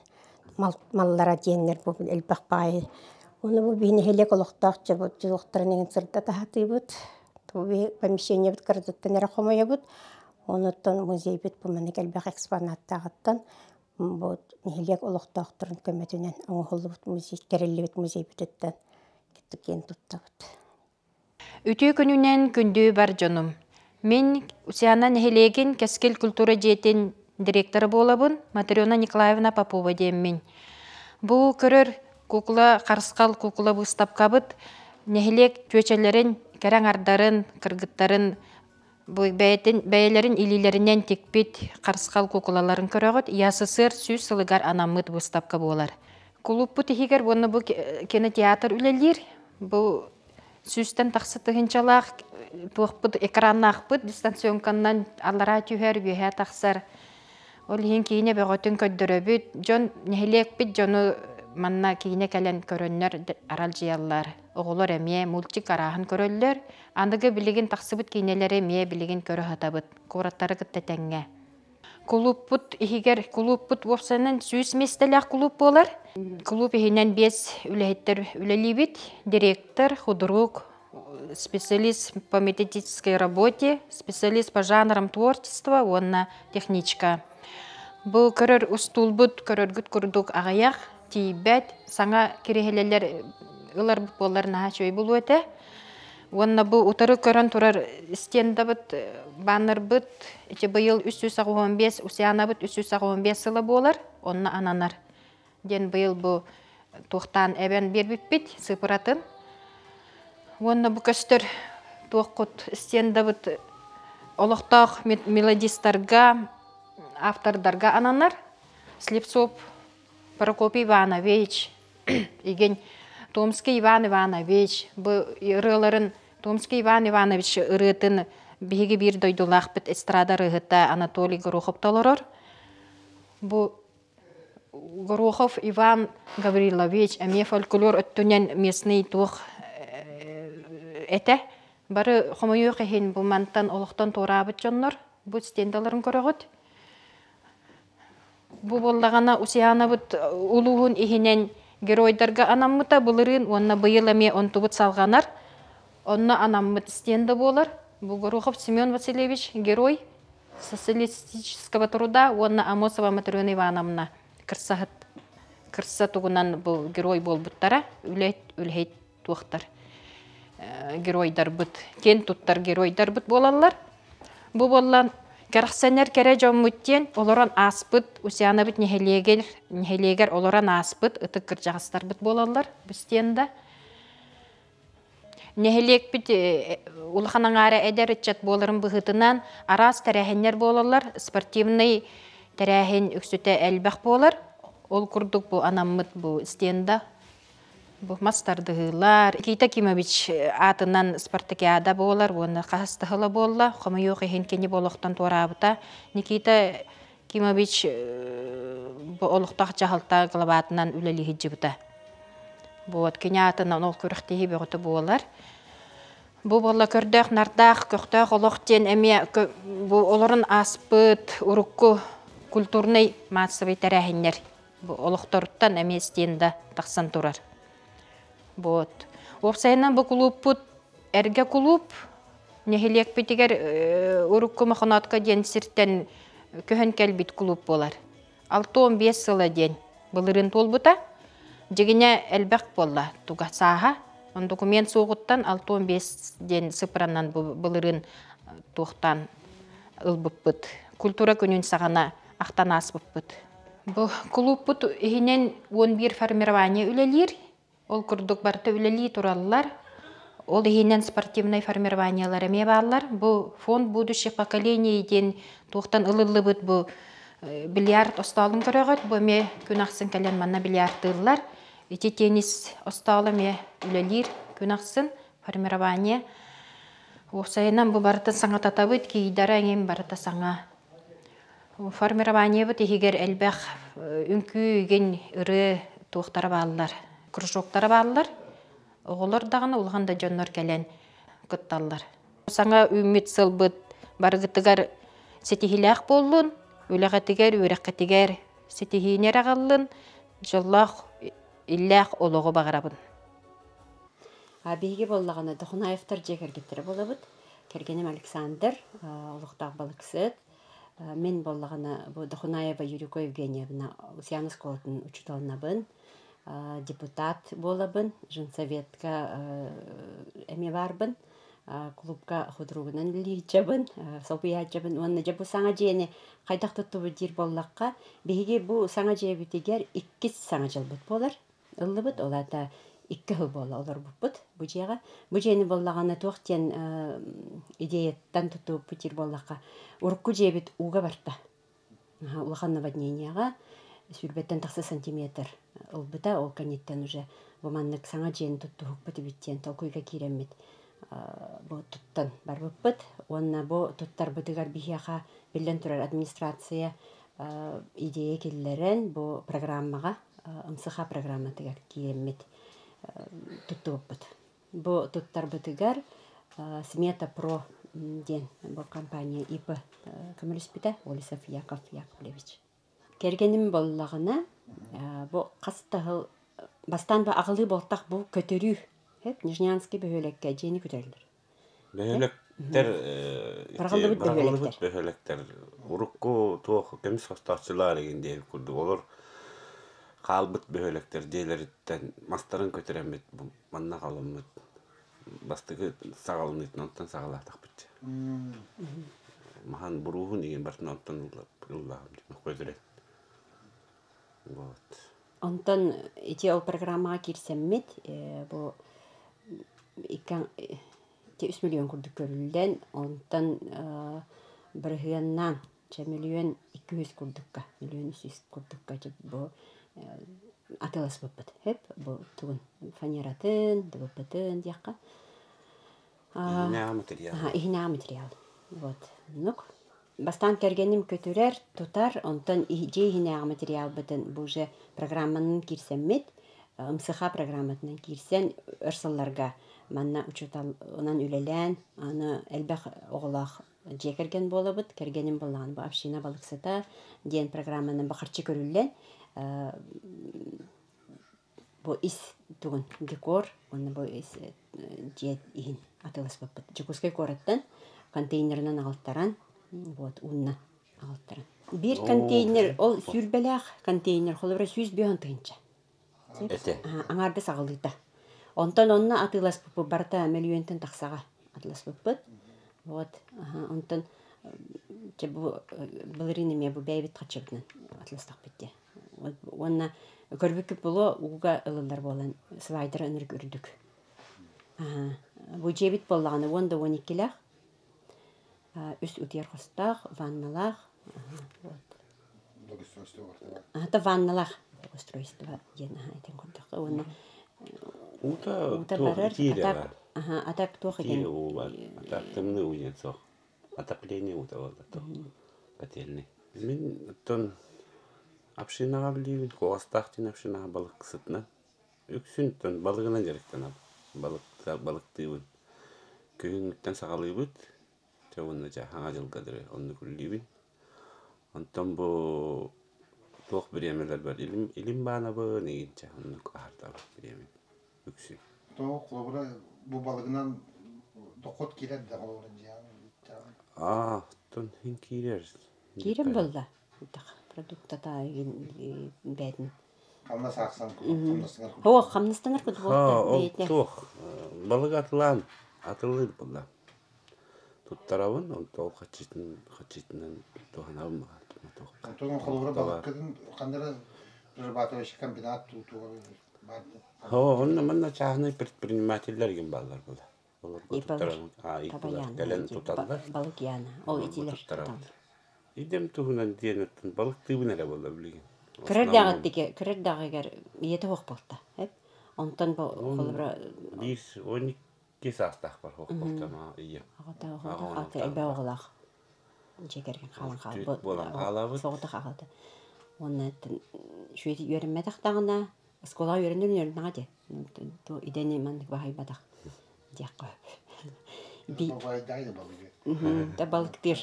маллара диэннэр бу элбэх баҕайы. Ону бу биһи нэһилиэк олохтоох дьолуохтарын иһин сырдата сатыыбыт. Помещениебыт кыратыттан эрэ хомойобут. Онуттан музейбыт бу маннык элбэх экспонаттааҕыттан Бу нэһилиэк олохтоохторун көмөтүнэн оҥоһуллубут музей, тэриллибит музейбытыттан киэн туттабыт. Үтүө күнүнэн күндү бар дьонум. Мин Усяна нэһилиэгин Кэскил культура дьиэтин директора буолабын Матрена Николаевна Попова диэммин. Бу көрөр кукла Харысхал кукла быыстапкабыт нэһилиэк чүөчэлэрин, кэрэ аҥардарын, кыргыттарын Бу бэйэтин бэйэлэрин илиилэринэн тикпит харысхал куукулаларын көрөҕүт. ЯССР 100 сылыгар анаммыт выставка буолар. Кулууппут иһигэр уонна бу кинотеатр үлэлиир. Бу сүүстэн тахса тыһыынчалаах туохпут экраннаахпыт дистанционканнан аллараа түһэр, үөһээ тахсар. Ол иһин киинэ бөҕөтүн көрдөрөбүт. Дьон нэһилиэкпит дьону манна киинэ кэлэн көрөннөр аралдьыйаллар. Оҕолор эмиэ мультик арааһын көрөллөр. Аныгы билигин тахсыбыт киинэлэри эмиэ билигин көрө сатабыт. Куораттары кытта тэҥҥэ. Кулууппут иһигэр кулууппут уопсайынан 100 миэстэлээх кулууп буолар. Кулууп иһинэн биэс үлэһиттэр үлэлиибит. Директор, худрук, специалист по методической работе, специалист по жанрам творчества уонна техничка. Бу көрөр устуулбут көрөргүт курдук аҕыйах, тиийбэт, саҥа кириэһилэлэр ыларбыт буоллар наһаа үчүгэй буолуо этэ. Уонна бу утары көрөн турар стендабыт, баннербыт ити быйыл 385, Усянабыт 385 сыла буолар, онно ананар диэн быйыл бу туохтаан эбэн биэрбиппит сыпыратын. Уонна бу көстөр туоххут стендабыт олохтоох мелодистарга, автордарга ананар. Слепцов Прокопий Иванович, игин Томский Иван Иванович бу ырыаларын Томский Иван Иванович ырыатын биһиги биир дойдулаахпыт эстрада ырыаһыта Анатолий Горохов толорор. Бу Горохов Иван Гаврилович эмиэ фольклор өттүнэн местный туох этэ. Бары хомойуох иһин бу мантан олохтон туораабыт дьоннор бу стендаларын көрөҕүт. Бу буоллаҕына Усианабыт улууһун иһинэн геройдарга анаммыта былырыын уонна быйыл эмиэ онтубут салҕанар. Онно анаммыт стенда буолар. Бу Горохов Семен Васильевич герой социалистического труда уонна Амосова Матрена Ивановна кырсаһыт кырса тугунан бу герой буолбуттара үлэт үлэһит туохтар геройдарбыт киэн туттар геройдарбыт буолаллар. Бу буоллан кэрэхсэнэр кэрэ дьоммут диэн олорон ааспыт Усянабыт нэһилиэгэр нэһилиэгэр олорон ааспыт ытык кырдьаҕастарбыт буолаллар бу стенда. Нэһилиэкпит улахан аҥаара эдэр ыччат буоларын быһыытынан араас тэрээһиннэр буолаллар. Спортивнай тэрээһин үксүтэ элбэх буолар. Ол курдук бу анаммыт бу стенда бу мас тардыһыылар. Никита Кимович аатынан спартакиада буолар уонна хаһыс да сыла буолла. Хомойуох иһин кини бу олохтон туораабыта. Никита Кимович бу олохтоох дьаһалта главатынан үлэлии сылдьыбыта. Вот кини аатынан ол күрэхтэһии бөҕөтө буолар. Бу буолла көрдөөх нардаах, көхтөөх олох диэн эмиэ бу олорон ааспыт урукку культурнай массовый тэрээһиннэр бу олохторуттан эмиэ стенда тахсан турар. Вот. Уопсайынан бу кулууппут эргэ кулууп нэһилиэкпитигэр урукку Мохоноотко диэн сиртэн көһөн кэлбит кулууп буолар. 65 сыла диэн былырыын туолбута. Дьигинэ элбэх буолла туга сааһа. Он документ суоҕуттан 65 диэн сыпыранан былырыын туохтаан ылбыппыт. Культура күнүн саҕана ахтан ааспыппыт. Бу кулууппут иһинэн 11 формирование үлэлиир. Ол курдук барыта үлэлии тураллар. Ол иһинэн спортивнай формированиелар эмиэ бааллар. Бу фонд будущих поколений диэн туохтан ылыллыбыт бу бильярд остуолун көрөҕүт. Бу эмиэ күн ахсын кэлэн манна бильярдыыллар. Ити теннис остуола эмиэ үлэлиир күн ахсын формирование. Уопсайынан бу барытын саҥататабыт, киидара эҥин барыта саҥа. Формированиебыт иһигэр элбэх үҥкүү игин ырыа туохтара бааллар, кружоктара бааллар. Оҕолор даҕаны улахан да дьоннор кэлэн кытталлар. Саҥа үүммүт сылбыт барыгытыгар ситиһиилээх буоллун, үлэҕитигэр, үөрэххитигэр ситиһиини эрэ аҕаллын, дьоллоох, иллээх олоҕу баҕарабын. Биһиги буоллаҕына Дохунаевтар дьиэ кэргэттэрэ буолабыт. Кэргэним Александр, олохтоох балыксыт. Мин буоллаҕына бу Дохунаева Юрико Евгеньевна Усян оскуолатын учууталынабын, депутат буолабын, женсоветка эмиэ баарбын, клубка худругунан үлэлиирдьэбин, солбуйааччыбын уонна дьэ бу саҥа дьиэни хайдах туттубут диир буоллахха, биһиги бу саҥа дьиэбитигэр иккис саҥа дьылбыт буолар. Ыллыбыт, ол аата икки сыл буола олорбуппут бу дьиэҕэ. Бу дьиэни буоллаҕына туох диэн идеяттан тутууппут диир буоллахха, урукку дьиэбит ууга барта. Улахан наводнениеҕа сүүрбэттэн тахса сантиметр ылбыта, ол кэнниттэн уже бу маннык саҥа дьиэни туттуһукпут эбит диэн толкуйга киирэммит бу туттан барбыппыт. Уонна бу туттарбытыгар биһиэхэ биллэн турар администрация идея киллэрэн бу программаҕа МСХ программатыгар киирэммит туттубуппут. Бу туттарбытыгар Смета Про диэн бу компания ИП көмөлөспүтэ Олесов Яков Яковлевич. Кэргэним буоллаҕына бу хас да сыл бастаан бу аҕылыы буолтах бу көтөрүү Нижнянский бөһүөлэккэ дьиэни көтөрөллөр. Бөһүөлэктэр Быраҕыллыбыт быраҕыллыбыт бөһүөлэктэр урукку туох көмүс хостооччулар игин диэбит курдук олор хаалбыт бөһүөлэктэр дьиэлэриттэн мастарын көтүрэммит манна халаммыт бастакы саҕаланыытын онтон саҕалаатахпыт маһан буруһун игин бартын онтон ыллаҕым көтүрэн вот Онтон ити ол программаҕа киирсэммит бу икки 3 миллион курдук көрүллэн, онтон бырыһыаннаан чэ миллион 200 курдукка, миллион 300 курдукка бу атыыласпыппыт. Хөп, бу тугун фанератын, ДВП-тын диэххэ. Иһинээҕи материал. Иһинээҕи материал. Вот. Оннук. Бастаан кэргэним көтүрэр, тутар, онтон дьиэ иһинээҕи материалбытын бу уже программанан киирсэммит, МСХ программатынан киирсэн өр сылларга манна учууталынан үлэлээн, аны элбэх оҕолоох дьиэ кэргэн буолабыт. Кэргэним буоллаҕына бу община балыксыта диэн программанан бахарчы көрүллэн бу ис тугун декор уонна бу ис дьиэ иһин атыыласпыппыт. Дьокуускай куораттан контейнерынан аҕалтаран вот уунна аҕалтаран. Биир контейнер ол сүүрбэлээх контейнер холобура 105 тыһыынча. Этэ. Аҥаардас аҕалыыта. Онтон онно атыыласпыппыт барыта мөлүйүөнтэн тахсаҕа атыыласпыппыт. Вот онтон чэ бу былырыын эмиэ бу бэйэбит хаччыбытынан атыыластахпыт дии. Уонна көрбүккүт буолуо ууга ылыллар буолан слайдера ынырык үрдүк. Бу дьиэбит буоллаҕына уон да уон иккилээх, үс утуйар хостоох, ванналаах. Вот. Ата ванналаах устройство диэн этин курдук. Уонна Уута уута барар, атак, атак туох диэн. Уу бар. Атак тымныы уу диэн суох. Отопление уута буолла котельный. Мин оттон общинаҕа билиибин, куоҕастаах диэн общинаҕа балыксытынан. Үксүн оттон балыгынан дьарыктанабын. Балык, балыктыыбын. Күһүҥҥүттэн саҕалыыбыт. Дьэ уонна дьэ хаҥа дьылга дылы оннук үлэлиибин. Онтон бу туох бириэмэлэрбэр илим, илим баанабын, игин чэ оннук аһардабын бириэмэм үксүн. Тоҕо холобура бу балыгынан дохуот киирэр да холобура дьиэҕин Аа, оттон иһин киирэр. Киирэн буолла. Продуктата бээтин. Хамнас аахсан хамнастанар курдук. Оо, хамнастанар курдук ол туох балык атылаан атылыыр буолла. Туттарабын, онто ол хаччытын хаччытынан туһанабын Онтон холобура балыккытын ханна перерабатывающий комбинат туутугар баар Оо, онно манна чааһынай предпринимателлэр игин бааллар була. Олорго туттарабын. Аа, иипалар кэлэн туталлар. Балык яна. Ол итилер. Идэм туһунан диэн оттон балыктыыбын эрэ буолла билигин. Кырар даҕаттыгы, кырар даҕыгар ийэтэ суох буолта. Онтон бу холобура биир он икки саастаахпар суох буолта ийэм. Аҕата аҕата элбэх оҕолоох дьиэ кэргэн хаалан хаалбыт. Буолан хаалабыт. Соҕотох аҕата. Уонна үчүгэй үөрэммэтэх даҕаны оскуолаҕа үөрэнэр үөрэнэҕэ дии. Идэни маннык баһыйбатах диэххэ сөп. Балыгы. Балыктыыр.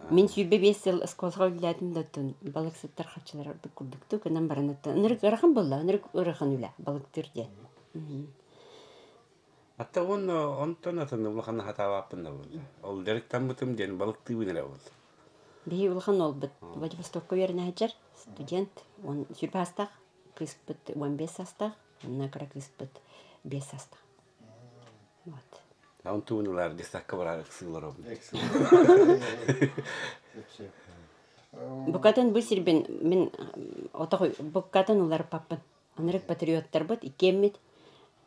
Мин 25 сыл оскуолаҕа үлэлээтим да оттон балыксыттар харчылара ордук курдуктук гынан баран оттон ынырык ыарахан буолла, ынырык ыарахан үлэ балыктыыр диэн. Атта уонна онтон атын улахан хатаабаппын да буолла. Ол дьарыктаммытым диэн балыктыыбын эрэ буолла. Биһи улахан уолбут Владивостокка үөрэнэ сылдьар студент, он сүүрбэ саастаах, кыыспыт 15 саастаах, онно кыра кыыспыт 5 саастаах. Вот. Он тугун десакка барар ыксыылар Букатын бу сирбин мин отох букатын уларыппаппын. Ынырык патриоттарбыт иккиэммит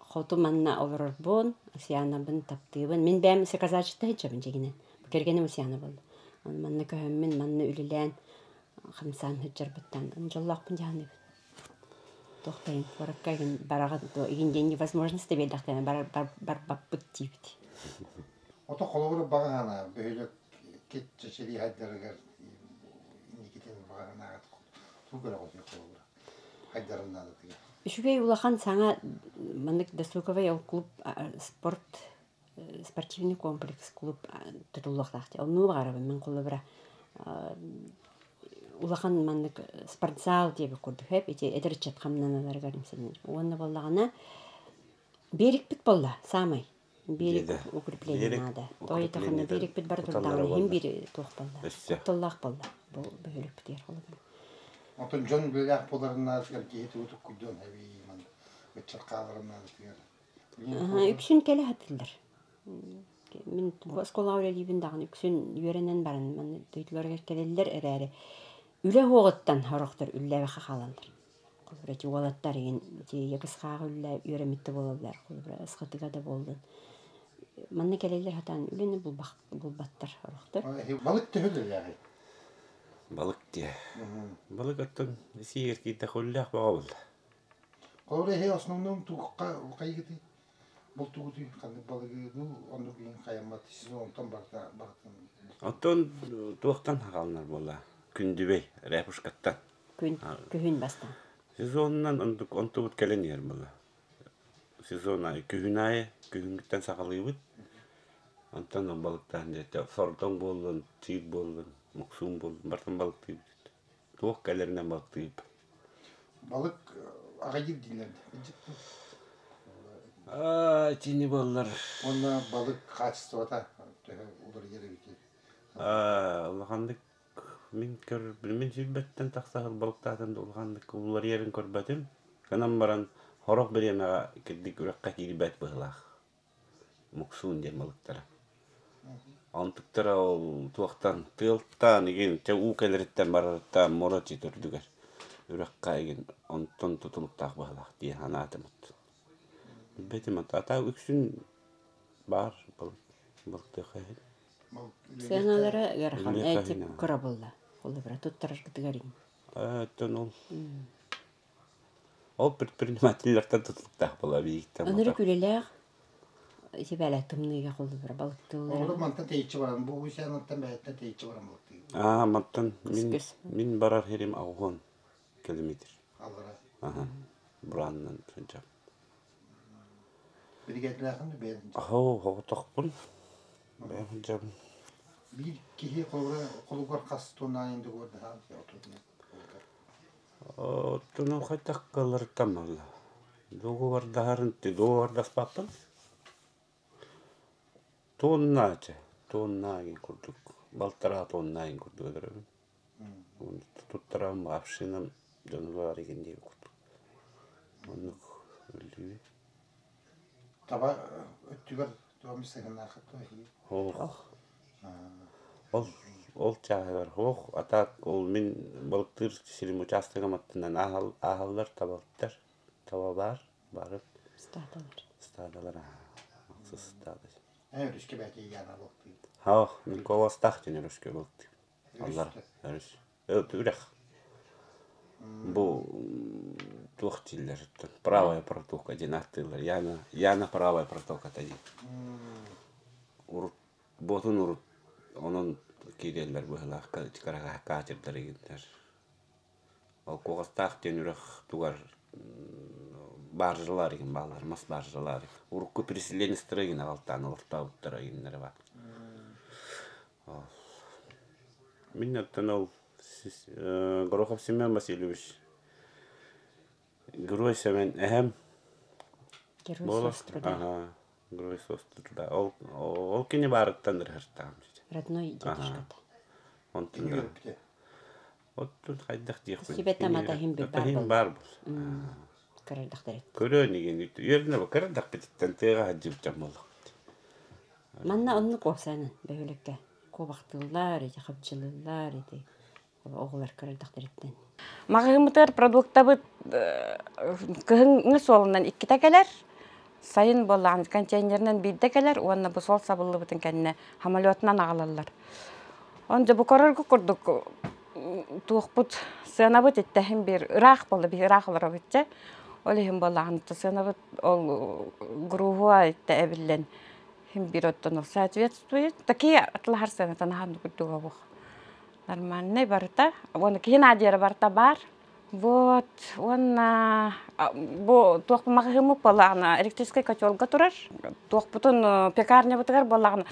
хоту манна олорорбун, Усианабын таптыыбын. Мин бэйэм казачество сылдьабын дьигинэн. Бу кэргэним Усиана буолла. Ону манна көһөммүн, манна үлэлээн хамсаан сылдьарбыттан дьоллоохпун дьаһаныыбын. Туохтайын куоракка игин бараҕын дуо игин диэн невозможность да биэрдэхтэринэ бар барбаппыт диибит. Ото холобура баҕаһана бөһүөлэк кит чэчирии хайдарыгар инникитин баҕаһанаҕыт туу көрөҕүт холобура хайдарын наадатыгар. Үчүгэй улахан саҥа маннык досуговай ол клуб спорт Спортивный комплекс клуб тутуллуохтаах. Оннуу баҕарабын мин холобура улахан маннык спортзал диэбит курдук эп ити эдэр ыччат хамнаналарыгар уонна буоллаҕына берегпит буолла саамай берег укрепление наада тоойутахына берегпит бары турдаҕына иһин биир туох буолла кутталлаах буолла бу бөһүөлэкпитигэр холобура. Онтон дьон үлэлээх буоларынааҕар киһи тугу туккуйдуон эбии ыччат хааларынааҕытыгар. Үксүн кэлэ сатыыллар. Мин оскуолаҕа үлэлиибин даҕаны үксүн үөрэнэн баран манна дойдуларыгар кэлэллэр эрээри үлэ уһуоҕуттан сорохтор үллээбэххэ хаалаллар. Холобура ити уолаттар игин ити ягысхааҕа үллээ үөрэммит да буолаллар, холобура ысхытыга да буоллун. Манна кэлэллэр сатаан үлэни булбаттар сорохтор. Балык төһө үлэлээҕий? Балык диэ. Балык оттон сиигэр киирдэх үллээх бөҕө буолла. Холобура эһи основном туохха хайыгытый? Бултугутуй ханнык балыгы дуу оннук иһин хайаммат сезонтан барыта барытын. Оттон туохтан хаалынар буолла? Күндүбэй, ряпушкаттан. Күн күһүн бастаан. Сезонунан онтук онтубут кэлэн иһэр буолла. Сезон аайы күһүн аайы күһүҥҥүттэн саҕалыыбыт. Онтон балыктаан дьэ сордоҥ буоллун, чиир буоллун, муксуун буоллун барытын балыктыыбыт. Туох кэлэринэн балыктыыбыт. Балык аҕыйыыр дииллэр. Аа, итини буоллар. Уонна балык хаачыстыбата төһө уларыйар эбитий? Аа, улаханнык мин көр мин сүүрбэттэн тахса сыл балыктаатым да улаханнык уларыйарын көрбөтүм. Гынан баран сорох бириэмэҕэ кирдик үрэххэ киирбэт быһыылаах. Муксуун диэн балыктара. Онтуктара ол туохтан тыалтан игин чэ уу кэлэриттэн барарыттан муора дьиэ төрдүгэр үрэххэ игин онтон тутулуктаах быһыылаах дии санаатым. Билбэтим ата үксүн баар балыктыахха иһин. Сыаналара ыарахан эти кыра буолла. Холобура туттараргытыгар иҥ. Оттон ол Ол предпринимателлэртэн тутулуктаах буолар биһиктэн. Ынырык үлэлээх сибээлэ тымныыга холобура балыктыыллара. Олор мантан тэйиччи баран, бу Уйсаанаттан бэйэттэн тэйиччи баран балыктыыр. Аа, мантан мин мин барар сирим 80 километр. Аллара. Аха. Буранынан сылдьам. Биригээдэлээхин бэйэн. Аһоо, соҕотохпун. Бэйэм сылдьабын. Биир киһи холугар холугар хас тонна индигордаһаан Оттон хайдах кыалларыттан буолла. Дуогубардаһарын дуогубардаспаппын. Тонна тонна игин курдук балтараа тонна игин курдук өлөрөбүн. Туттарам общинам дьону баар игин диэбит курдук. Оннук үллүүбү. Таба өттүгэр туом сыһыннаахыт Ох. Ол ол чааһыгар суох, а так ол мин балыктыыр сирим учаастагым аттынан ааһаллар табалар, таба баар, бары Стадалар. Стадалар ахсыс стада. Ээ, өрүскэ бэти яна балыктыыр. Хаох, мин куоластаах диэн өрүскэ балыктыыр. Аллар, өрүс. Үрэх. Бу туох дииллэр правая протока диэн ааттыыллар. Яна, Яна правая протоката диэн. Урут буотун урут онон киирэллэр быһыылаах катердар игиннэр. Ол Куоҕастаах диэн үрэх тугар баржалар игин бааллар, мас баржалар. Урукку переселенецтэр игин аҕалтаан олохтообуттара игиннэрэ баар. Мин оттон ол Горохов Семен Васильевич Герой Семен эһэм Герой сестры. Ага, Герой сестры, да. Ол, ол кини баарыттан ырыһыртаам. Родной дедушката. Онтун Оттон хайдах диэхпин. Сибэтамата иһин бир бар буолла. Бар был. Кырырдахтар. Көрөөн игин үөрнэ кырырдахпытыттан тыаҕа сылдьыбыт буоллахпыт. Манна оннук уопсайынан бөһүөлэккэ куобахтыыллар, ити хапчылыыллар, ити оҕолор кырырдахтарыттан. Маҕаһыыммытыгар продуктабыт кыһыҥҥы суолунан иккитэ кэлэр, сайын буоллаҕына контейнеринэн биирдэ кэлэр уонна бу суол сабыллыбытын кэннэ самолетунан аҕалаллар. Он дьэ бу корорго курдук туохпут сыанабыт иттэһин биир ыраах буолла биһи ыраах олоробут чэ. Ол иһин буоллаҕына сыанабыт ол груһуа иттэ эбиллэн иһин биир оттон соответствует такие атлаһар сыанатын ахан курдуга буох. Нормальный барыта. Уонна киһи наадыйара барыта баар. Вот уонна бу туох маҕаһыыммыт буоллаҕына электрическэй котелга турар. Туохпутун пекарнябытыгар буоллаҕына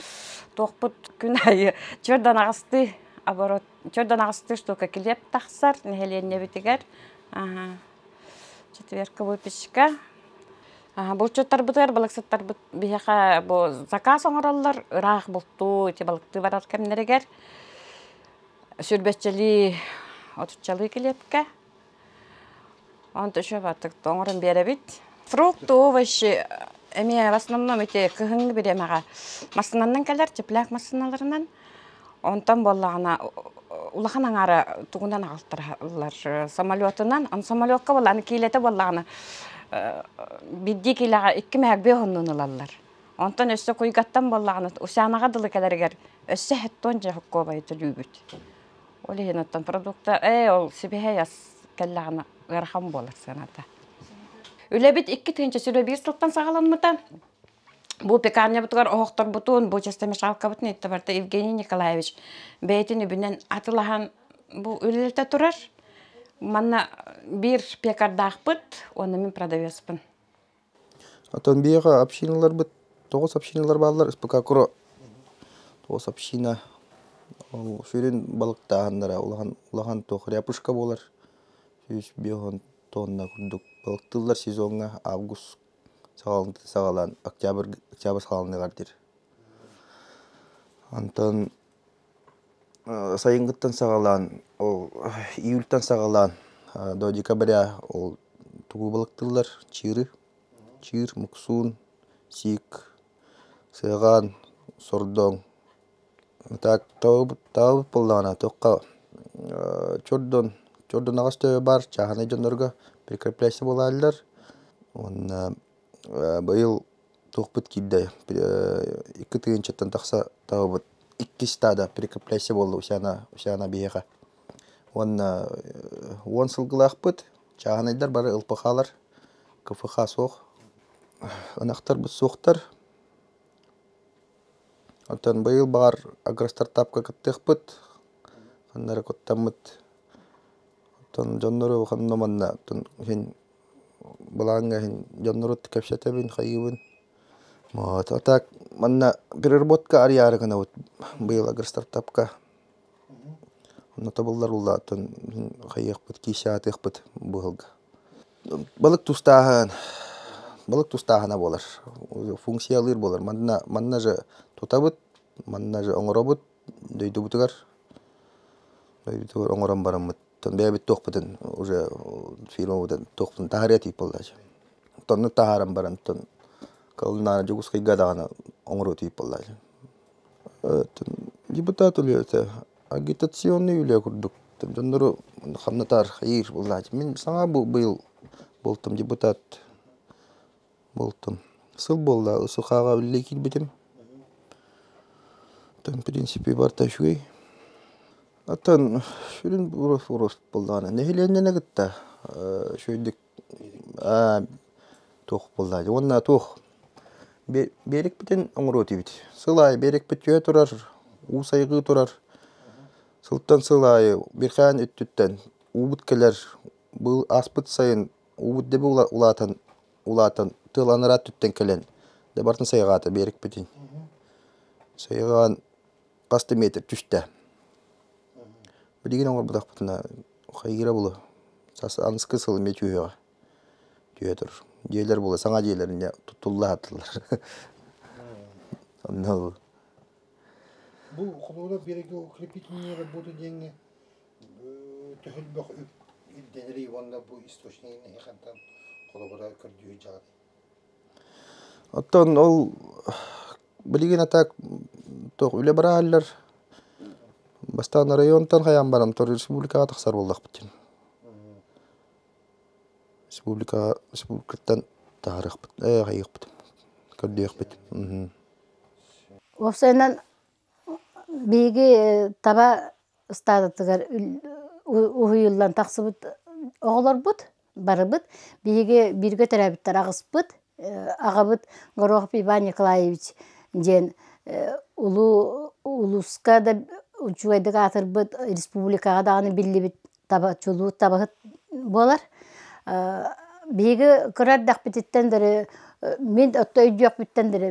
туохпут күн аайы чөрдөн аҕыстыы оборот чөрдөн аҕыстыы штука килиэп тахсар нэһилиэнньэбитигэр. Четверка выпечка. Булчуттарбытыгар балыксыттарбыт биһиэхэ бу заказ оҥороллор ыраах бултуу ити балыктыы барар кэмнэригэр. Сүрбэччэлии отуччалыы килиэпкэ. Онто еще баттык оҥорон биэрэбит. Фрукты, овощи эмиэ в основном ити кыһыҥҥы бириэмэҕэ массыынанан кэлэр, тепляк массыыналарынан. Онтон буоллаҕына улахан аҥаара тугунан аҕалтараллар самолетунан. Он самолекка буоллаҕына киилэтэ буоллаҕына биирдии киилэҕэ икки мэһэк биэс оннун ылаллар. Онтон өссө куйгаттан буоллаҕына Усянаҕа дылы кэлэригэр өссө хэттон дьэ хоккуобайы төлүүбүт. Ол иһин оттон продукта ээ ол сибиһэй ас кэллэҕинэ ыарахан буолар сыаната. Үлэбит 2021 сылтан саҕаламмыта. Бу пекарнябытыгар оһохторбутун, бу чистомешалкабытын итте барыта Евгений Николаевич бэйэтин үбүнэн атылаһан бу үлэлэтэ турар. Манна биир пекардаахпыт уонна мин продавецпын. Оттон биһиэхэ общиналарбыт тоҕус общиналар бааллар СПК-куро тоҕус община ол сүрүн балыктааһыннара улахан улахан туох ряпушка буолар 150 тонна курдук балыктыыллар сезоҥҥа август саҕалаан октябрь октябрь саҕаланыаҕар диир. Онтон сайыҥҥыттан саҕалаан ол июльтан саҕалаан до декабря ол тугу балыктыыллар чыыры чыыр муксуун сиик сыаҕаан сордоҥ так таабыт буоллаҕына туохха чордон чордон аҕыс төбө баар чааһынай дьоннорго прикрепляйся буолааллар уонна быйыл туохпут киирдэ икки тыһыынчаттан тахса таабыт иккис стада прикрепляйся буолла Усяна Усяна биһиэхэ уонна уон сылгылаахпыт чааһынайдар бары ЛПХ-лар КФХ суох ынахтарбыт суохтар оттон быйыл баҕар агростартапка кыттыахпыт ханна эрэ куттаммыт оттон дьоннору ханна манна оттон иһин былааҥҥа иһин дьоннору кэпсэтэбин хайыыбын вот а так манна переработка арыйаары гынабыт быйыл агростартапка онно тобуллар улаатан хайыахпыт киисэ аатыахпыт быһылга балык тустааһын балык тустааһына буолар функциялыыр буолар манна манна же тутабыт манна же оҥоробут дойдубутугар дойдубутугар оҥорон бараммыт бэйэбит туохпутун уже фирмабытын туохпутун таһаарыа тиийп буоллаачы тонну таһааран баран тон кылнаана Дьокуускайга даҕаны оҥоруо тиийп буоллаачы депутат үлэтэ агитационный үлэ курдук дьоннору хамнатар хайыыр буоллаачы мин саҥа бу быйыл буолтум депутат буолтум сыл буолла СХ-ҕа үлэлии киирбитим в принципе барыта үчүгэй оттон сүрүн урус буоллаҕына нэһилиэнньэни кытта үчүгэйдик туох буоллаачы уонна туох биэрикпитин оҥоруо этибит сыл аайы биэрикпит түһэ турар уу сайҕыы турар сылтан сыл аайы бирхаан өттүттэн уубут кэлэр быыл ааспыт сайын уубут дэби улаатан улаатан тыал анараа өттүттэн кэлэн дьэ барытын сайҕаата биэрикпитин сайҕаан хас да метр түстэ билигин оҥорботохпутуна хайыыра буолуо аныгыскы сыл эмиэ түһүөҕэ түһэ турар дьиэлэр буолуо саҥа дьиэлэр инньэ туттулла сатыыллар онно Бу холобура берегоукрепительные работы диэҥҥэ төһөлбөх үп ирдэнэрий уонна бу источнигын хантан холобура көрдүү дьаҕаный? Оттон ол билигин атак туох үлэ барааллар бастаан районтан хайаан баран тор республикаҕа тахсар буоллахпыт дьин республика республикаттан таһаарыахпыт ээ хайыахпыт көрдүөхпүт Уопсайынан биһиги таба ыстаадатыгар уһуйуллан тахсыбыт оҕолорбут барыбыт биһиги бииргэ төрөөбүттэр аҕыспыт аҕабыт Горохов Иван Николаевич диэн улуу улууска да үчүгэйдик аатырбыт республикаҕа даҕаны биллибит таба чулуу табаһыт буолар. Биһиги кыра эрдэхпититтэн дөрү мин отто өйдүөхпүттэн дөрү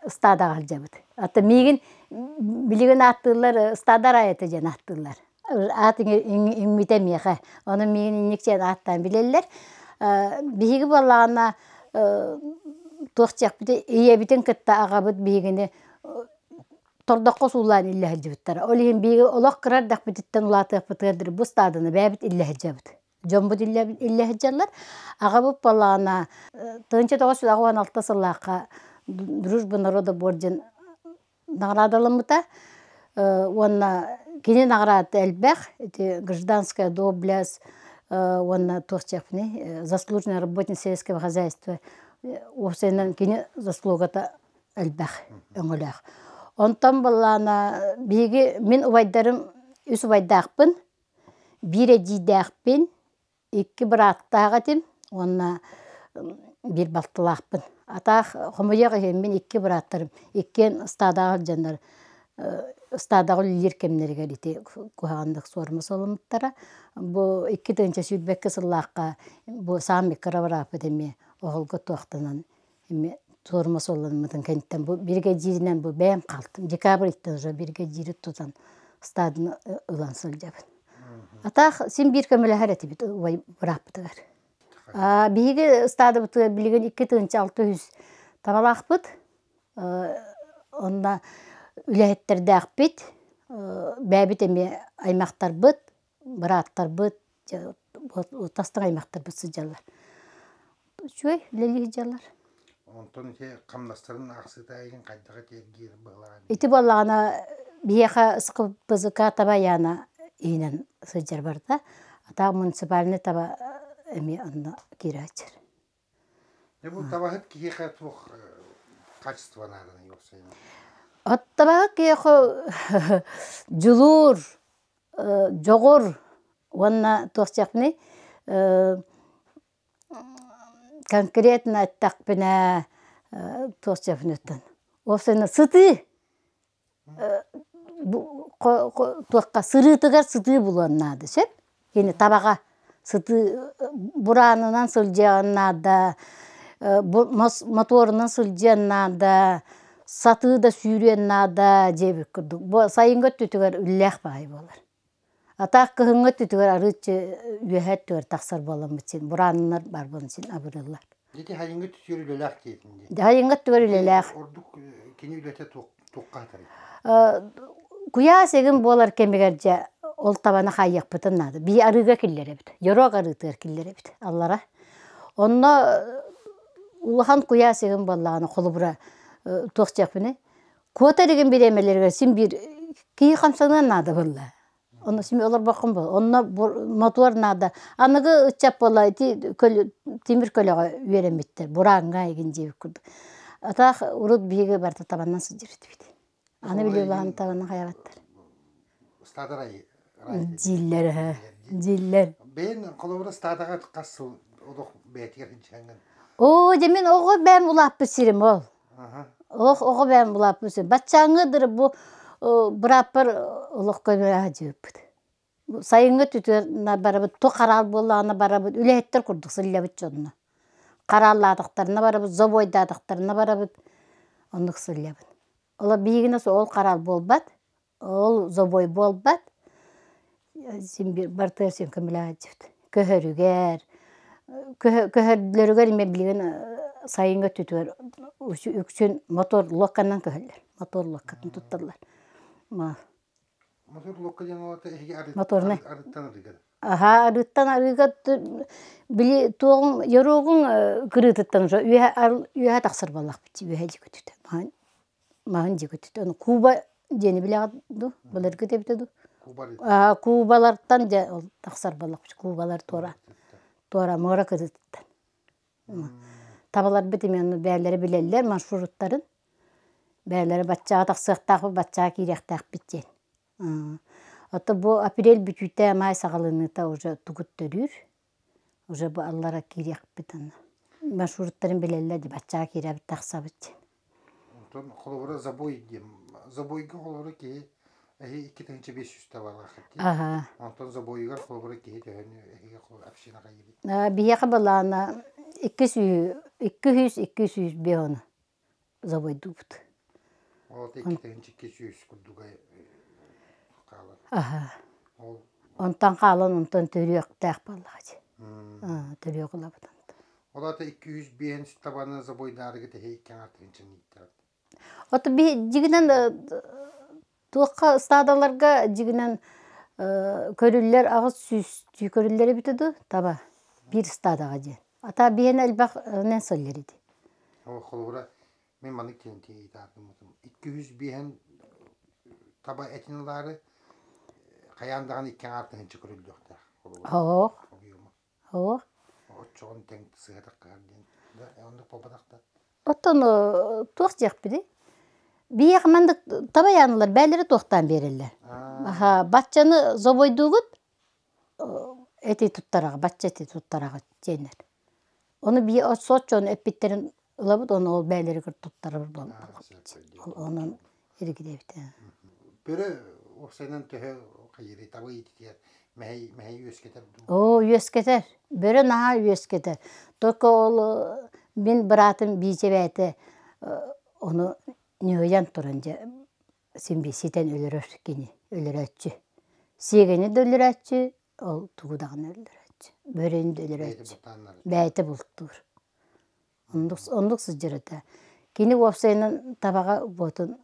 ыстаадаҕа сылдьабыт. Ата миигин билигин ааттыыллар ыстаада араайата диэн ааттыыллар. Аат иҥмитэ миэхэ. Ону миигин инник диэн ааттаан билэллэр. Биһиги буоллаҕына туох диэхпитий ийэбитин кытта аҕабыт биһигини тордоххо суулаан иллэ сылдьыбыттара. Ол иһин биһиги олох кыра эрдэхпититтэн улаатыахпытыгар диэри бу ыстааданы бэйэбит иллэ сылдьабыт. Дьоммут иллэ сылдьаллар. Аҕабыт буоллаҕына 1986 сыллаахха Дружба народа орден наҕараадаламмыта уонна кини наҕараада элбэх ити гражданская доблесть уонна туох диэхпиний заслуженный работник сельского хозяйства уопсайынан кини заслугата элбэх өҥөлөөх. Онтон былаана биһиги мин убайдарым үс убайдаахпын, биир эдьиийдээхпин, икки бырааттаах этим уонна биир балтылаахпын. Атаах хомойуох иһин мин икки бырааттарым иккиэн ыстаадаҕа сылдьаннар ыстаадаҕа үлэлиир кэмнэригэр ити куһаҕаннык суорума суоламмыттара. Бу 2022 сыллаахха бу саамай кыра бырааппыт эмиэ оһолго туохтанан Эми суорума суолламмытын кэнниттэн бу биригэдьииринэн бу бэйэм хаалтым. Декабрь ыйтан уже биригэдьиири тутан стадны ылан сылдьабын. Атаах син биир көмөлөһөр этибит убай бырааппытыгар. Биһиги стадыбытыгар билигин 2600 табалаахпыт. Онно үлэһиттэрдээхпит. Бэйэбит эмиэ аймахтарбыт, бырааттарбыт, тастыҥ аймахтарбыт сылдьаллар. Үчүгэй үлэлии сылдьаллар. Онтон ити хамнастарын аахсыыта эйигин хайдах этиэргиир быһылаан? Ити буоллаҕына биһиэхэ СКПЗК таба айаана иһинэн сылдьар барда. Атаах муниципальный таба эмиэ онно киирээччир. Бу табаһыт киһиэхэ туох качество нааданы уопсайынан? От табаһыт киһиэхэ дьулуур, дьоҕур уонна туох диэхпиний конкретно эттэхпинэ туох диэхпиниттэн уопсайынан сытыы туохха сырыытыгар сытыы булуон наада сөп кини табаҕа сытыы бураанынан сылдьыан наада мотуорунан сылдьыан наада сатыы да сүүрүөн наада диэбит курдук бу сайыҥҥы өттүтүгэр үллээх баҕайы буолар а так кыһыҥҥы өттүтүгэр арыыччы үөһэ өттүгэр тахсар буоламмыт син бурааннар бар буолан син абырыыллар Ити хайыҥҥы өттүгэр үлэлээх диэтин дии. Хайыҥҥы өттүгэр үлэлээх. Ордук кини үлэтэ туохха атарый? Куйаас эгин буолар кэмигэр дьэ ол табаны хаайыахпытын наада. Бии арыыга киллэрэбит. Дьоруок арыытыгар киллэрэбит аллара. Онно улахан куйаас эгин буоллаҕына холобура туох диэхпиний куота илигин бириэмэлэригэр син биир киһи хамсаныан наада буолла. Ону син олорбоккун буол. Онно мотуор наада. Аныгы ыччат буолла ити тимир көлөҕө үөрэммиттэр. Бурааҥҥа игин диэбит курдук. Атаах урут биһиги барыта табаннан сылдьар этибит. Аны били улахан табаны хайабаттар. Стадарай Дииллэр, дииллэр. Бэйэн холобура стадаҕа хас сыл олох бэйэтигэр сылдьаҥҥын? Оо, дьэ мин оҕо бэйэм улааппыт сирим ол. Олох оҕо бэйэм улааппыт сирим. Баччааҥҥы дыры бу бырааппар олох көмөлөһө дьиэппит. Сайыҥҥы өттүтүгэр барабыт, ту хараал буоллаҕына барабыт, үлэһиттэр курдук сылльабыт дьонно. Харааллаатахтарына барабыт, забойдаатахтарына барабыт, оннук сылльабыт. Олор биһигинэ ол хараал буолбат, ол забой буолбат. Син биир барытыгар син көмөлөһөөччүбүт. Көһөрүгэр, көһөрдөрүгэр эмиэ билигин сайыҥҥы өттүтүгэр үксүн мотор луокканан көһөллөр. Мотор луоккатын тутталлар. Мотор луокка диэн олото эһиги Моторнай. арыттан арыгар. Аһаа, арыттан арыыга били туоҕуҥ йоруогуҥ кырыытыттан уже үөһэ үөһэ тахсар буоллахпыт үөһэ дьикүтүтэ маһын маһын дьикүтүтэ ону куба диэни билэҕит дуу былыргы эбитэ дуу кубалартан дьэ ол тахсар буоллахпыт кубалар туора туора муора кырыытыттан табаларбыт эмиэ ону бэйэлэрэ билэллэр маршруттарын бэйэлэрэ баччаҕа тахсыахтаахпыт баччаҕа киириэхтээхпит диэн Ото бу апрель бүтүүтэ маай саҕаланыыта уже тугут төрүүр. Уже бу аллара киириэхпит аны. Маршруттарын билэллэр ди баччаҕа киирэбит тахсабыт диэн. Онтон холобура забой диэн. Забойга холобура киһи Эһи 2500 табалаахыт дии. Аха. Онтон забойугар холобура киһи төһөнү эһиги община хайыбыт? Биһиэхэ былаана 200 200 200 биону забойдуубут. Ол 2200 курдуга хаалар. Аха. Ол Онтон хаалан онтон төрүөхтээх буоллаҕа дии. Төрүөх ылабыт онтон. Ол ата 205 табаны забойдаарыгыт эһи икки аҥар тыһыынчаны ииттэҕит. Ото би дьигинэн туохха ыстаадаларга дьигинэн көрүллэр 800 түү көрүллэр эбитэ дуу таба биир ыстаадаҕа диэн. Ата биһиэн элбэх нэн сыллар ити. Ол холобура мин маннык тиэнти ыытаатым. 205 таба этин ылаары хайаан даҕаны икки аҥаар тыһыынча көрүллүөхтээх. Оһох. Оһох. Оччоҕун тэҥ сыһатаххар диэн. Да, оннук буолбатах да. Оттон туох диэхпитий? Биһиэхэ маннык таба яанылар бээлэри туохтаан биэрэллэр. Аха, баччаны зобойдуугут эти туттараҕа, бачча эти туттараҕыт диэннэр. Ону бии соччону эппиттэрин ылабыт, ону ол бээлэригэр туттарар буолбут. Онон иргидэбит. Бөрө уопсайынан төһө хайырый таба иититигэр мэһэй мэһэй үөскэтэр дуу? Оо, үөскэтэр. Бөрө наһаа үөскэтэр. Только ол мин быраатым биичэбээтэ ону ньыһыйан туран дьэ син биир ситэн өлөрөр кини, өлөрөөччү. Сиэгэни да өлөрөөччү, ол тугу даҕаны өлөрөөччү. Бөрөнү да өлөрөөччү. Бэйэтэ бултуур. Оннук, оннук сылдьар этэ. Кини уопсайынан табаҕа буотун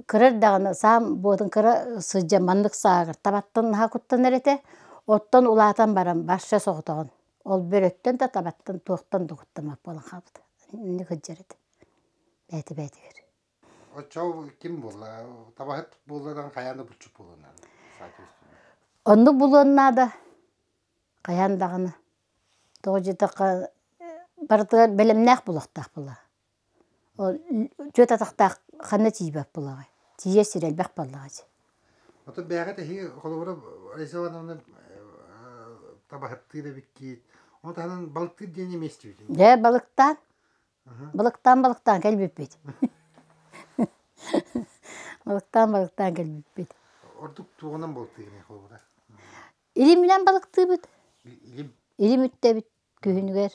кыра эрдэҕинэ саам буотун кыра сылдьан маннык саагар табаттан наһаа куттанар этэ. Оттон улаатан баран барша соҕотоҕун. Ол бөрөттөн да табаттан туохтан да куттаммат буолан хаалбыта. Инник сылдьар этэ. Бэйэтэ бэйэтигэр. Оччоҕо ким буолла? Табаһыт буолла хайаан да булчут буолуон наада. Оннук булуон наада. Хайаан даҕаны. Тоҕо диэтэххэ, барытыгар бэлэмнээх буолуохтаах буолла. Ол түөрт атахтаах ханна тиийбэт буоллаҕай? Тиийэр сир элбэх буоллаҕа дии. Оттон бэйэҕит эһиги холобура Раиса Ивановна табаһыттыыр эбиккит. Ону таһынан балыктыыр диэни эмиэ истибитим. Дьэ, балыктаан. Балыктаан-балыктаан кэлбиппит. Балыктаан-балыктаан кэлбиппит. Ордук туоҕунан балыктыыгын холобура? Илиминэн балыктыыбыт. Илим? Илим үттэбит күһүнүгэр,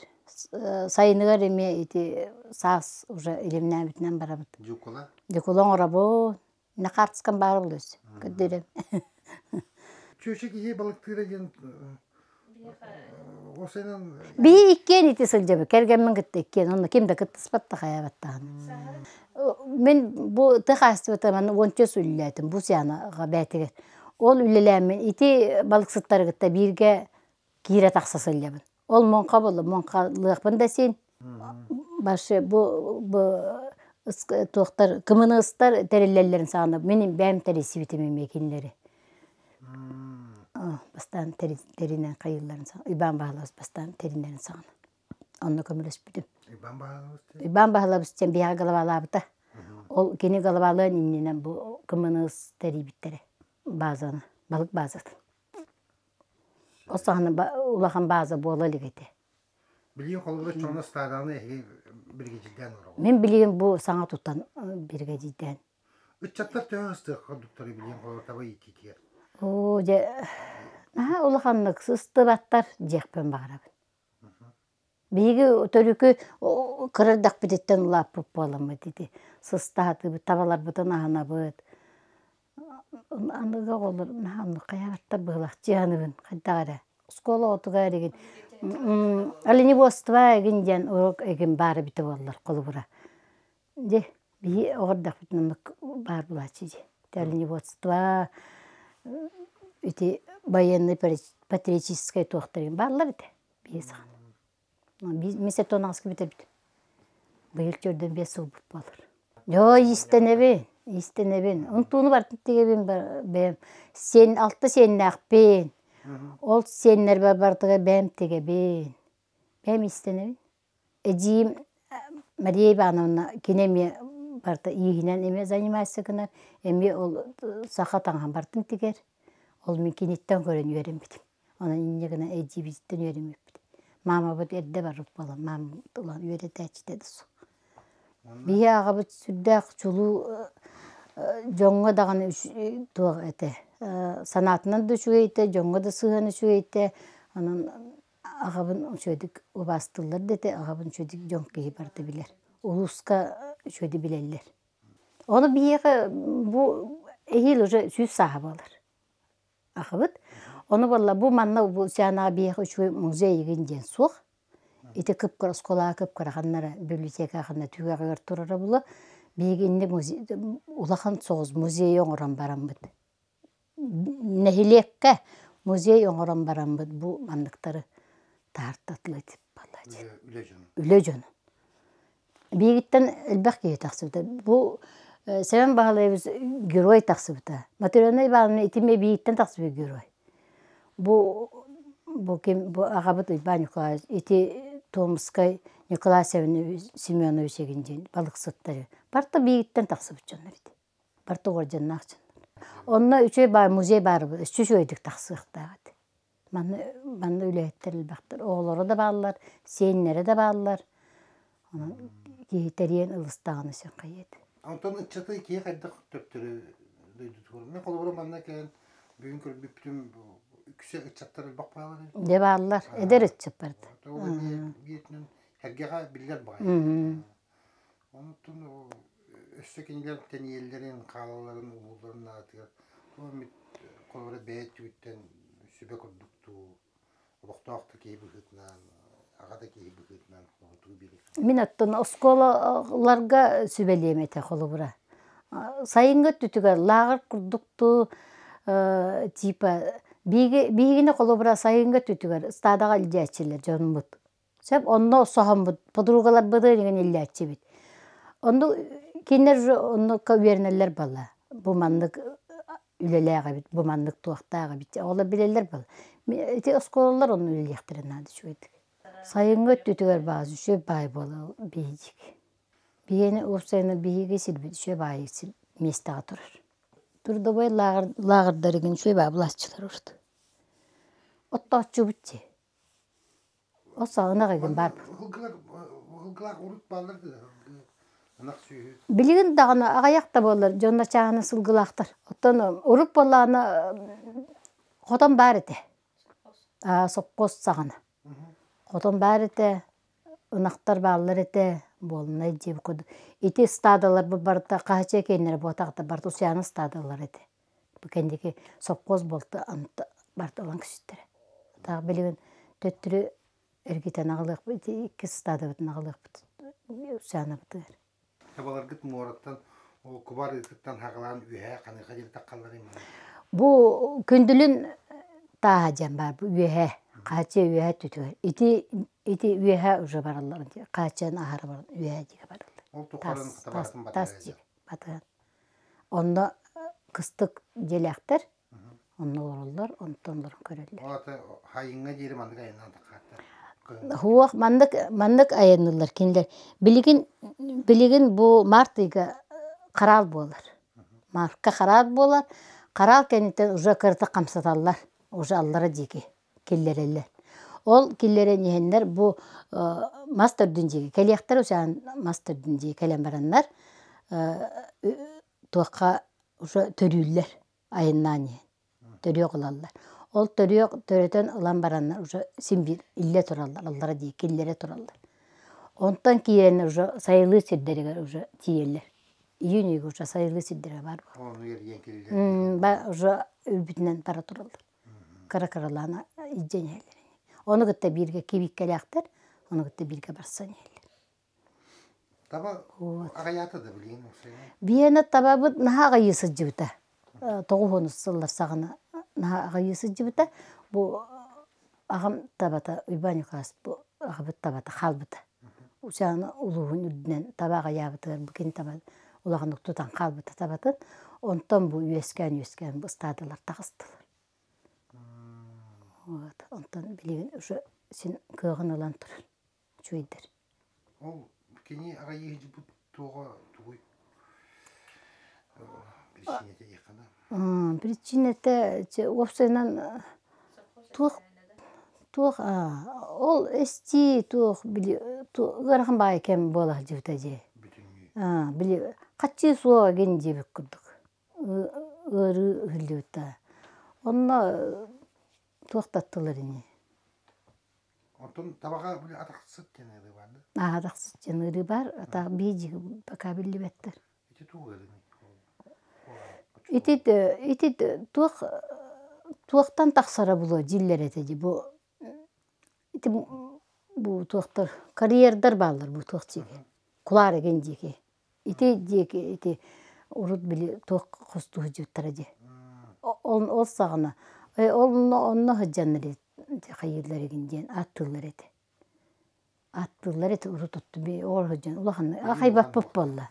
сайыныгар эмиэ ити саас уже илимнээбитинэн барабыт. Дьукула? Дьукула оҥоробут. На карточкам баар булуус. Көрдөрөм. Чүөчэ киһи балыктыыра диэн осенан Биһи иккиэн ити сылдьабыт. Кэргэммин кытта иккиэн. Онно ким да кыттыспат да хайаабаттаҕына. Мин бу тых хаһаайыстыбата манна уонча сыл үлэлээтим бу сыанаҕа бээтигэр. Ол үлэлээммин ити балыксыттары кытта бииргэ киирэ тахса сылдьабын. Ол муҥха буолла, муҥхалыахпын да син. Башы бу бу туохтар кымыныыстар тэриллэллэрин саҕана мин бэйэм тэрийсибитим эмиэ кинилэри. Бастаан тэринэн хайыылларын саҕана Иван Баһылабыс бастаан тэринэрин саҕана. Онно көмөлөспүтүм. Иван Баһылабыс Иван Баһылабыс диэн биһиэхэ головалаабыта. Ол кини головалыан иннинэн бу кымыныыс тэрийбиттэрэ базаны, балык базатын. Ол саҕана улахан база буола илик этэ. Билигин холобура чоно ыстааданы эһиги биригэдьиирдээн олороҕут. Мин билигин бу саҥа тутан биригэдьиирдээн. Ыччаттар төһө ыстыах курдуктары билигин холобура таба иитиитигэр? Оо, дьэ, наһаа улаханнык сыстыбаттар диэхпин баҕарабын. Биһиги төрүкү кыра эрдэхпититтэн улааппыт буоламмыт ити сыстаатыбыт, табаларбытын аһынабыт. Аныгы оҕолор наһаа оннук хайаабаттар быһыылаах дьианыбын хайдах эрэ. Оскуола оҕотугар эригин оленеводство эгин диэн урок эгин баар эбитэ буоллар холобура. Дьэ, биһи оҕо эрдэхпитинэ оннук баар буолааччы дии. Оленеводство ити военный патриотическай туохтар бааллар этэ биһи саҕана. Мин 78 бүтэрбитим. Быйыл төрдөн биэс сылбыт буолар. Дьоо иистэнэбин, иистэнэбин. Унтууну бартын тигэбин бэйэм. Сиэн, алта сиэннээхпин. Ол сиэннэрбэр барытыгар бэйэм тигэбин. Бэйэм иистэнэбин. Эдьиийим Мария Ивановна кини эмиэ барыта ииһинэн эмиэ занимайся гынар, эмиэ ол саха таҥаһын барытын тигэр. Ол мин киниттэн көрөн үөрэммитим. Онон инньэ гынан эдьиийбититтэн үөрэммиппит. Маамабыт эрдэ барбыт буолан, маамам ылан үөрэтээччитэ да суох. Биһи аҕабыт сүрдээх чулуу. Дьоҥҥо даҕаны туох этэ санаатынан да үчүгэй этэ, дьоҥҥо да сыһыан үчүгэй этэ. Онон аҕабын үчүгэйдик убаастыыллар да этэ, аҕабын үчүгэйдик дьон киһи барыта билэр. Улууска үчүгэйдик билэллэр. Ону биһиэхэ бу эһиил уже 100 сааһа буолар. Аҕабыт. Ону буолла бу манна бу сыанаҕа биһиэхэ үчүгэй музей игин диэн суох. Ити кып-кыра оскуолаҕа кып-кыра ханнара библиотека ханна түгэҕигэр турара буолуо. Биһиги инник музей улахан соҕус музей оҥорон бараммыт. Нэһилиэккэ музей оҥорон бараммыт бу манныктары таһаартатылар Үлэ дьоно. Үлэ дьоно. Биһигиттэн элбэх киһи тахсыбыта. Бу Сэмэн Баһылайабыс герой тахсыбыта. Матрена Ивановна ити эмиэ биһигиттэн тахсыбыт герой. Бу бу ким бу аҕабыт Уйбаан Николаевич ити Томскай Николай Семенович эгин диэн балыксыттары. Барыта биһигиттэн тахсыбыт дьоннор ити. Барыта уордьаннаах дьоннор. Онно үчүгэй баар музей баар үчүгэйдик тахсыахтаах этэ. Манна манна үлэһиттэр элбэхтэр. Оҕолоро да бааллар, сиэннэрэ да бааллар. Онон киһи тэрийэн ылыстаҕына син хайыа этэ. Онтон ыччаты киһи хайдах төптөрү дойдутугар? Мен холобура манна кэлэн бүгүн көрбүппүтүм үксэ ыччаттар элбэх баалар. Дьэ бааллар. Эдэр ыччат барыта. Биэтинэн эргэҕэ биллэр баҕайы. Онтон өссө кинилэр тэнийэллэрин, хаалалларын, уһуулларын наадатыгар туох эмит холобура бэйэ өттүгүттэн сүбэ курдук дуу, олохтоох да киһи быһыытынан, аҕа да киһи быһыытынан тугу биэриэххэ? Мин оттон оскуолаларга сүбэлиэм этэ холобура. Сайыҥҥы өттүтүгэр лааҕыр курдуктуу типа биһигини холобура сайыҥҥы өттүтүгэр ыстаадаҕа илдьээччилэр дьонмут. Сөп онно соһоммут подругаларбытын игин иллээччибит. Онно кинилэр уже оннукка үөрэнэллэр буолла. Бу маннык үлэлээх эбит, бу маннык туохтаах эбит. Оҕолор билэллэр буолла. Ити оскуолалар онно үлэлиэхтэрин наада үчүгэйдик. Сайыҥҥы өттүтүгэр баас үчүгэй баай буола биһиги. Биһиэни уопсайынан биһиги сирбит үчүгэй баайы миэстэҕэ турар. Трудовой лааҕырдарыгын үчүгэй баай булааччылар урут. Оттооччубут дии. Осаҕына гын бар. Уһулгулаах урут бааллар да ынах сүөһү. Билигин даҕаны аҕыйах да буоллар дьонно чааһына сылгылаахтар. Оттон урут буоллаҕына хотон баар этэ. Сопхуос саҕана. Хотон баар этэ, ынахтар бааллар этэ, буолунай дьиэ курдук. Ити ыстаадалар бу барыта хаһаччы киэннэрэ буотахта барыта усуйаана ыстаадалар этэ. Бу кэнники сопхуос буолта барыта ылан көстүттэрэ. Таах билигин төттөрү эргитэн аҕалыахпыт ити иккис ыстаадабытын аҕалыахпыт Усянабытыгар. Табаларгыт муораттан ол кубар ыытыттан хаҕалаан үөһээ ханыха диэри таххаллар именно. Бу күндүлүн тааһа диэн баар бу үөһээ хаачча үөһээ түтүгэр ити ити үөһээ уже бараллар хааччаны аһара баран үөһээ диэки бараллар. Ол тухарын табаатын тас диэки батыһан Онно кыстык дьиэлээхтэр, онно олороллор, онтон олорон көрөллөр. Ол ата хайыҥҥа диэри маннык айаннаан таххааттар. Суох, маннык маннык айанныыллар кинилэр. Билигин билигин бу март ыйга хараал буолар. Мартка хараал буолар. Хараал кэнниттэн уже кыратык хамсаталлар. Уже аллара диэки киллэрэллэр. Ол киллэрэн иһэннэр бу мас төрдүн дьиэгэ кэлиэхтэр усаан мас төрдүн дьиэ кэлэн бараннар туохха уже төрүүллэр айаннаан иһэн төрүөх ылаллар. Ол төрүөх төрөтөн ылан бараннар уже син биир иллэ тураллар, аллара дии киллэрэ тураллар. Онтон киирэн уже сайылыы сирдэригэр уже тиийэллэр. Июнь ыйга уже сайылыы сирдэрэ баар буолар. Уже өлбүтүнэн бара тураллар. Кыра-кыралаан илдьэн иһэллэр. Ону кытта бииргэ кибииккэлээхтэр, ону кытта бииргэ барсан иһэллэр. Таба аҕыйаата да билигин Биэнэ табабыт наһаа аҕыйыы сылдьыбыта. 90 сыллар саҕана наһаа аҕыйыы сылдьыбыта. Бу аҕам табата Уйбаан Ньукаас бу аҕабыт табата хаалбыта. Усаана улууһун үрдүнэн таба аҕыйаабытыгар бу кини таба улаханнык тутан хаалбыта табатын. Онтон бу үөскээн-үөскээн бу ыстаадалар таҕыстылар. Вот. Онтон билигин уже син кыаҕын ылан турар. Үчүгэйдэр. Ол кини аҕай бу туоҕа тугуй? Причинэтэ диэххэ Причинэтэ уопсайынан туох туох ол эстии туох били ыарахан баайы кэм буола сылдьыбыта дии. Били хаччыы суоҕа гин диэбит курдук. Ыарыы ыһыллыбыта. Онно туох да аттылар ини. Онтон табаҕа били атахсыт диэн ыарыы бар да? Атахсыт диэн ыарыы бар, атах биир пока биллибэттэр. Ити туох ыарыыный? Ити ити туох туохтан тахсара булуо дьиллэр этэ дии бу ити бу туохтар карьердар бааллар бу туох диэки кулаар эгин диэки ити диэки ити урут били туох хостуу сылдьыбыттара дии ол ол саҕана ол онно сылдьаннар хайыыллар игин диэн ааттыыллар этэ Аттыыллар этэ урут отту би оҕор сылдьан улахан ахайбаппыт буолла.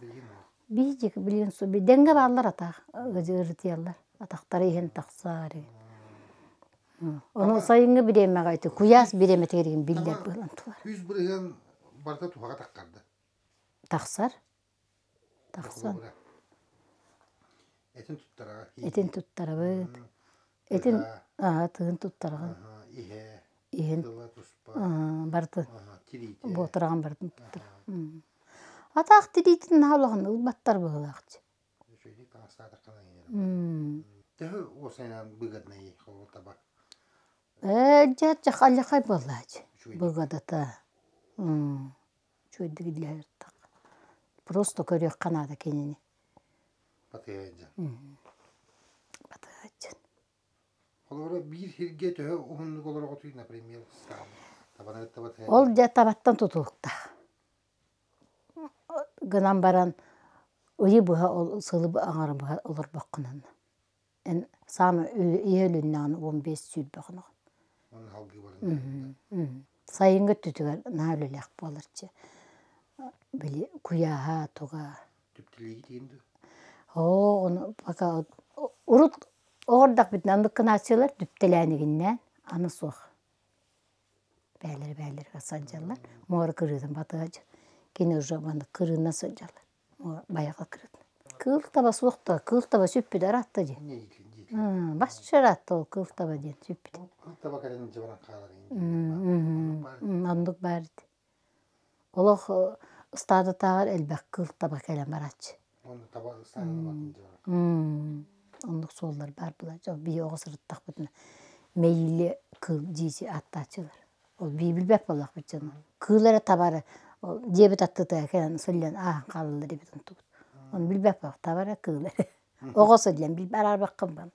Биһиги билигин дэҥҥэ бааллар атаах ырытыйаллар атахтара иһэн тахсар. Ону сайыҥҥы бириэмэҕэ ити куйаас бириэмэтигэр игин биллэр буолан турар. 100% барыта туһаҕа таххарда. Тахсар. Тахсан. Этин туттараҕа. Этин туттарабыт. Этин аа тыын туттараҕын. Иһэ. Иһин. Барытын. Буотураҕын барытын туттар. Атаах тириитин наһаа улахан ылбаттар быһыылаах. Үчүгэйдик таҥастаатаххына Төһө уосайынан быгаднай холбо таба? Ээ, дьэ, аллахай буоллаач. Быгадата. Үчүгэйдик иллэһэртэх. Просто көрүөххэ наада кинини. Батыһааччын. Батыһааччын. Холобура биир сиргэ төһө уһуннук олороҕутуй, например, табаны кытта Ол дьэ табаттан тутулуктаах. Гынан баран ыйы быһа ол сылы аҥары быһа олорбоккунан. Эн саамай ийэ өлүннэҕинэ 15-сүүрбэ хонугун. Оны халгыы баран. Сайыҥҥы өттүтүгэр наһаа үлэлээх буоларчы. Били куйааһа туга. Түптэлиги тиин дуу? Оо, ону пока урут оҕордохпутуна оннук гынааччылар түптэлээнигиннээн аны суох. Бээлэри бээлэргэ сылдьаллар. Муора кырыытын батыһа кини уже маннык кырыынан сылдьаллар. Байаҕа кырыытынан. Кыыл таба суох да, кыыл таба сүппүтэ ыраатта дии. Бас ыраатта ол кыыл таба диэн сүппүтэ. Кыыл таба кэлэн дьыбаран хаалар Оннук баар ити. Олох ыстаадатааҕар элбэх кыыл таба кэлэн барааччы. Оннук суоллар баар буолааччы. Ол биһи оҕо сырыттахпытына мэйиили кыыл дии ааттааччылар. Ол бии билбэт буоллахпыт дьону. Кыыл эрэ табары ол дьиэбит аттытыгар кэлэн сылдьан ааһан хаалаллар эбит онтубут. Ону билбэт буоллах табара кыыл эрэ. Оҕо сылдьан билбэт араарбаккын бан.